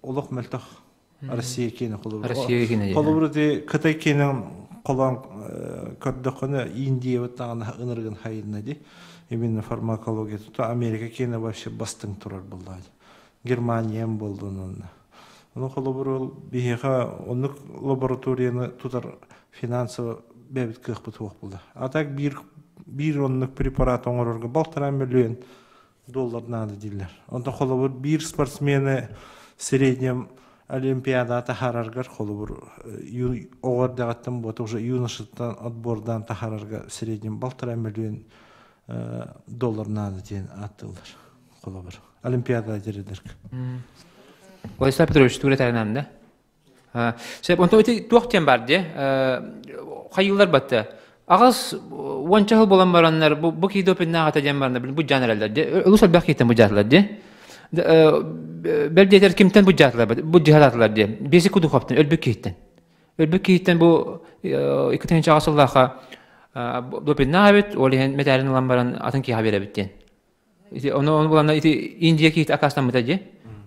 олох мөлтөх Россия киэнэ холобур. Россия киэнэ. Холобур ити Кытай киэнин холоон көрдөххүнэ Индиябыт даҕаны ынырыгын хайынна ди. Именно фармакология тута Америка киэнэ вообще бастыҥ турар буолла. Германиям буоллун онно. Ону холобур ол биһиэхэ оннук лабораторияны тутар финансово бэйэбит кыахпыт суох буолла. А так биир биир оннук препарат оҥорорго балтараа миллион доллар наада дииллэр. Онтон холобур биир спортсмены среднем олимпиада таһаараргар холобур оҕо эрдэҕиттэн буота уже юношаттан отбордаан таһаарарга в среднем балтараа миллион доллар наада диэн ааттыыллар холобур олимпиада диридерг. Владислав Петрович тугу этэринэн да? Сөп, онтон ити туох диэн бар дии? Хайыылар батта. Аҕыс уонча сыл буолан бараннар бу бу киһи допиннааҕыта диэн бараннар бу дьаан эрэллэр дии. Олус элбэх киһиттэн бу дьаатылар дии. Бэл диэтэр кимтэн бу дьаатылар бу дьаатылар дии. Биэси Кудуховтан өлбүт киһиттэн. Өлбүт киһиттэн бу 2000 сыллаахха допиннаах эбит, ол иһин мэтээлин ылан баран атын киһиэхэ биэрэбит диэн. Ити ону ону буланна ити Индия киһити акаастаммыта дии.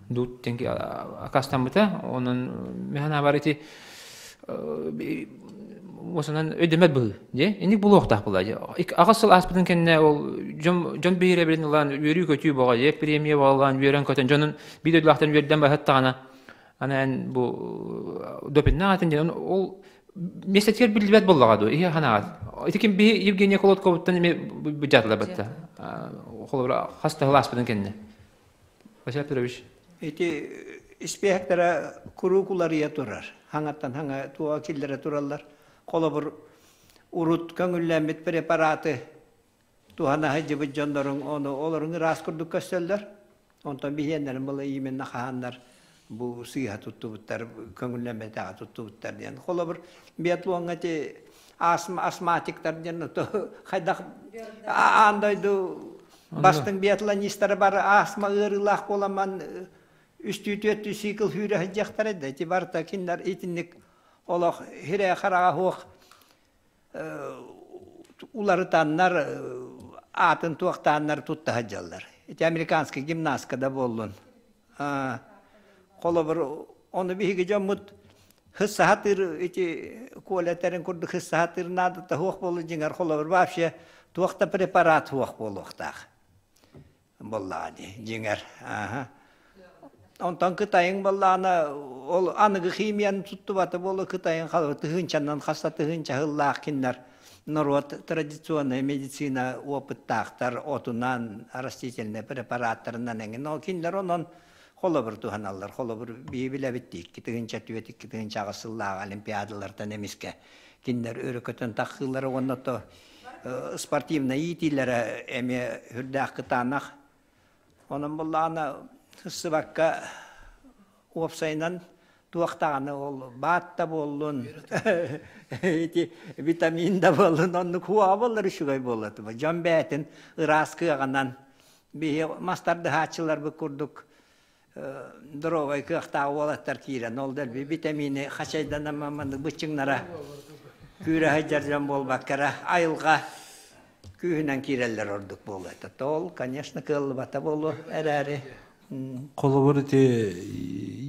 Дуут тенки акаастаммыта. Онон механа бар ити осонан өйдөмөт быһыы дии. Инник булуохтаах була дии. Аҕыс сыл ааспытын кэннэ ол дьон дьон биһирэбилин ылан үөрүү-көтүү боҕо дии, премия боҕолаан үөрэн-көтөн дьонун биир дойдулаахтан үөрдэн баһыттаҕына аны эн бу допиннаах атын диэн ол миэстэтигэр биллибэт буоллаҕа дуо иһи ханаҕат ити ким биһи Евгения Колодковуттан эми быдьаатылар батта холобура хас да сыл ааспытын кэннэ Василий Петрович Ити испиэһэктэрэ куруук уларыйа турар. Хаҥаттан хаҥа туоҕа киллэрэ тураллар. Холобур, урут көҥүллэммит препараты туһана сылдьыбыт дьонноруҥ ону олоруҥ ыраас курдук көстөллөр. Онтон биһиэннэрин была именно хаһаннар бу сыыһа туттубуттар, көҥүллэммэтэҕи туттубуттар диэн. Холобур, биатлоҥҥа ити астматиктар диэн хайдах аан дойду бастыҥ биатлонистара бары астма ыарыылаах буоламман үстүү-түөртүү цикл сүүрэ сылдьыахтара да ити барыта кинилэр итинник олох хирэ хараҕа суох уларытаннар аатын туохтааннар тутта сылдьаллар. Ити американский гимнастка да буоллун. Холобур, ону биһиги дьоммут хыссаһатыыр ити Коля этэрин курдук хыссаһатыыр наадата суох буолу дьиҥэр холобур вообще туох да препарат суох буолуохтаах буоллаҕа дии дьиҥэр Онтон Кытайыҥ буоллаҕына ол аныгы химияны туттубата буолуо Кытайыҥ тыһыынчанан хас да тыһыынча сыллаах кинилэр норуот традиционная медицина опыттаахтар отунан растительнай препараттарынан эҥин ол кинилэр онон холобур туһаналлар холобур биһи билэбит 2 тыһыынча 4 2 тыһыынча 8 сыллааҕы олимпиадалартан эмискэ кинилэр өрө көтөн тахсыылара уонна то спортивнай иитиилэрэ эмиэ үрдээх кытаанах Онон буллаҕына сыстыбакка уопсайынан туох даҕаны ол баат да буоллун, ити витамин да буоллун, оннук хуоҕа буоллар үчүгэй буолуо этэ. Дьон бэйэтин ыраас кыаҕынан биһи мас тардыһааччыларбыт курдук здоровай кыахтаах уолаттар киирэн ол дэлби витамини хачайданан маннык быччыҥнара күүрэ сылдьар дьон буолбакка эрэ айылҕа күүһүнэн киирэллэр ордук буолуо этэ. Ол, конечно, кыаллыбата буолуо эрээри. Холобур ити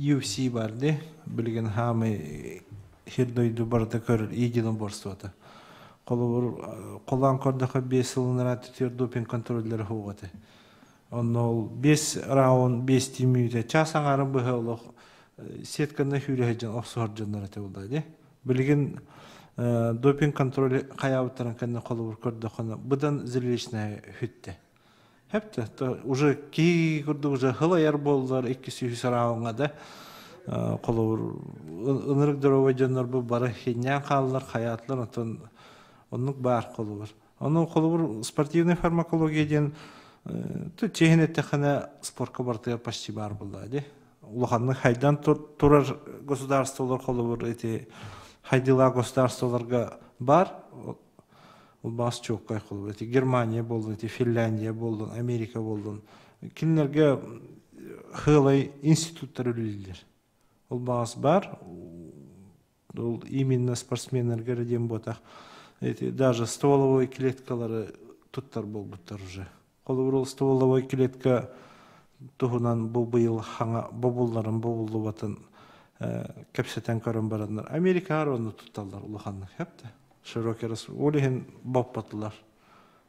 UFC бар ди, билигин хаамай хир дойду барыта көрөр единоборствота. Холобур, холоон көрдөхө 5 сылынара түтүөр допинг контроллері хугаты. Онно ол 5 раунд 5 мүнөтэ час аҥаарын быһа олох сетканы хүүрэ сылдьан охсуһар дьоннор этэ буолла ди. Билигин допинг контроль хайаабыттарын кэннэ холобур көрдөххүнэ быдан зрелищная хүттэ. Хэптэ уже киһи курдук уже хылайар буоллар иккис үһүс раундга да холобур ынырык здоровый дьоннор бу бары хиннээн хааллар хайаатылар онтон оннук баар холобур. Ону холобур спортивная фармакология диэн чиһин эттэххинэ спортка барытыгар почти баар буолла ди. Улаханнык хайдан турар государстволар холобур эти хайдыылаах государстволарга бар ол баас чуоккай холобур эти Германия буоллун, эти Финляндия буоллун, Америка буоллун кинилэргэ хыалай институттар үлэлииллэр. Ол баас бар ол именно спортсменнарга эрэ диэн буотах эти даже стволовой клеткалары туттар буолбуттар уже. Холобур ол стволовой клетка туһунан бу быйыл хаҥа бобулларын бобуллубатын кэпсэтэн көрөн бараннар Америкаҕа онну тутталлар улаханнык хэпте широкий рас ол иһин боппатылар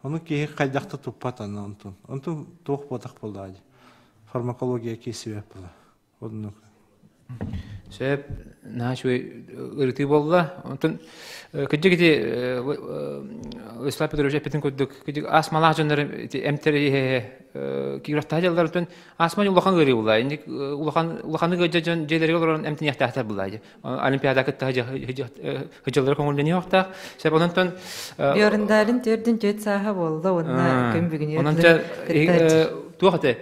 ону киһи хайдах да туппат аны онтун онтун туох буотах буоллаҕа дии фармакология киирсибэт буолла оннук Сөп, наһаа үчүгэй ырытыы буолла. Онтон кырдьык ити Вячеслав Петрович эппитин курдук, кырдьык астмалаах дьоннор ити эмтэр киирөхтаах дьаллар астма улахан ыарыы буолла. Инник улахан улаханнык ыалдьар дьон дьиэлэригэр олорон эмтиниэхтээхтэр буолла. Олимпиада кытта сылдьаллара көҥүллэниэхтээх. Сөп, онон Бьорндалин төрдүн түөрт сааһа буолла уонна күн бүгүн Онон туох этэ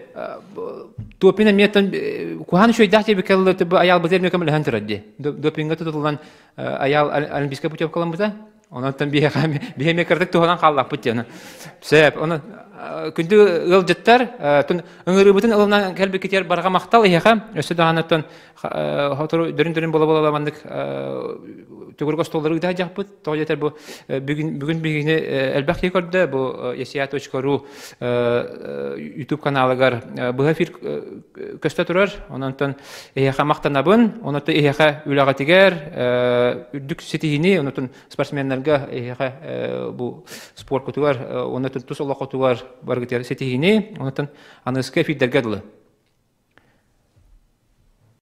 Допинг эмиэттэн куһаан үчүгэйдээх диэбиккэ дылы айаалбыт эмиэ көмөлөһөн турар дии. Допинга тутуллан айаал олимпийскай путевкаламмыта. Онон биһиэхэ биһиэхэ кырдык туһанан хааллахпыт диэн. Сөп, онон Күндү ыалдьыттар, ыҥырыыбытын ылынан кэлбиккитигэр барҕа махтал эһиэхэ. Өссө даҕаны оттон хотору дөрүн-дөрүн буола-буола маннык төгүрүк остуоллары ыыта сылдьахпыт. Тоҕо диэтэр бу бүгүн бүгүн биһигини элбэх киһи көрдө. Бу esia.ru YouTube каналыгар быһа эфир көстө турар. Онон эһиэхэ махтанабын. Онон эһиэхэ үлэҕитигэр үрдүк ситиһиини, онон спортсменнарга эһиэхэ бу спорткутугар, онон тус олоххутугар баргытыгар ситиһиини, онон аныгыскы эфирдэргэ дылы.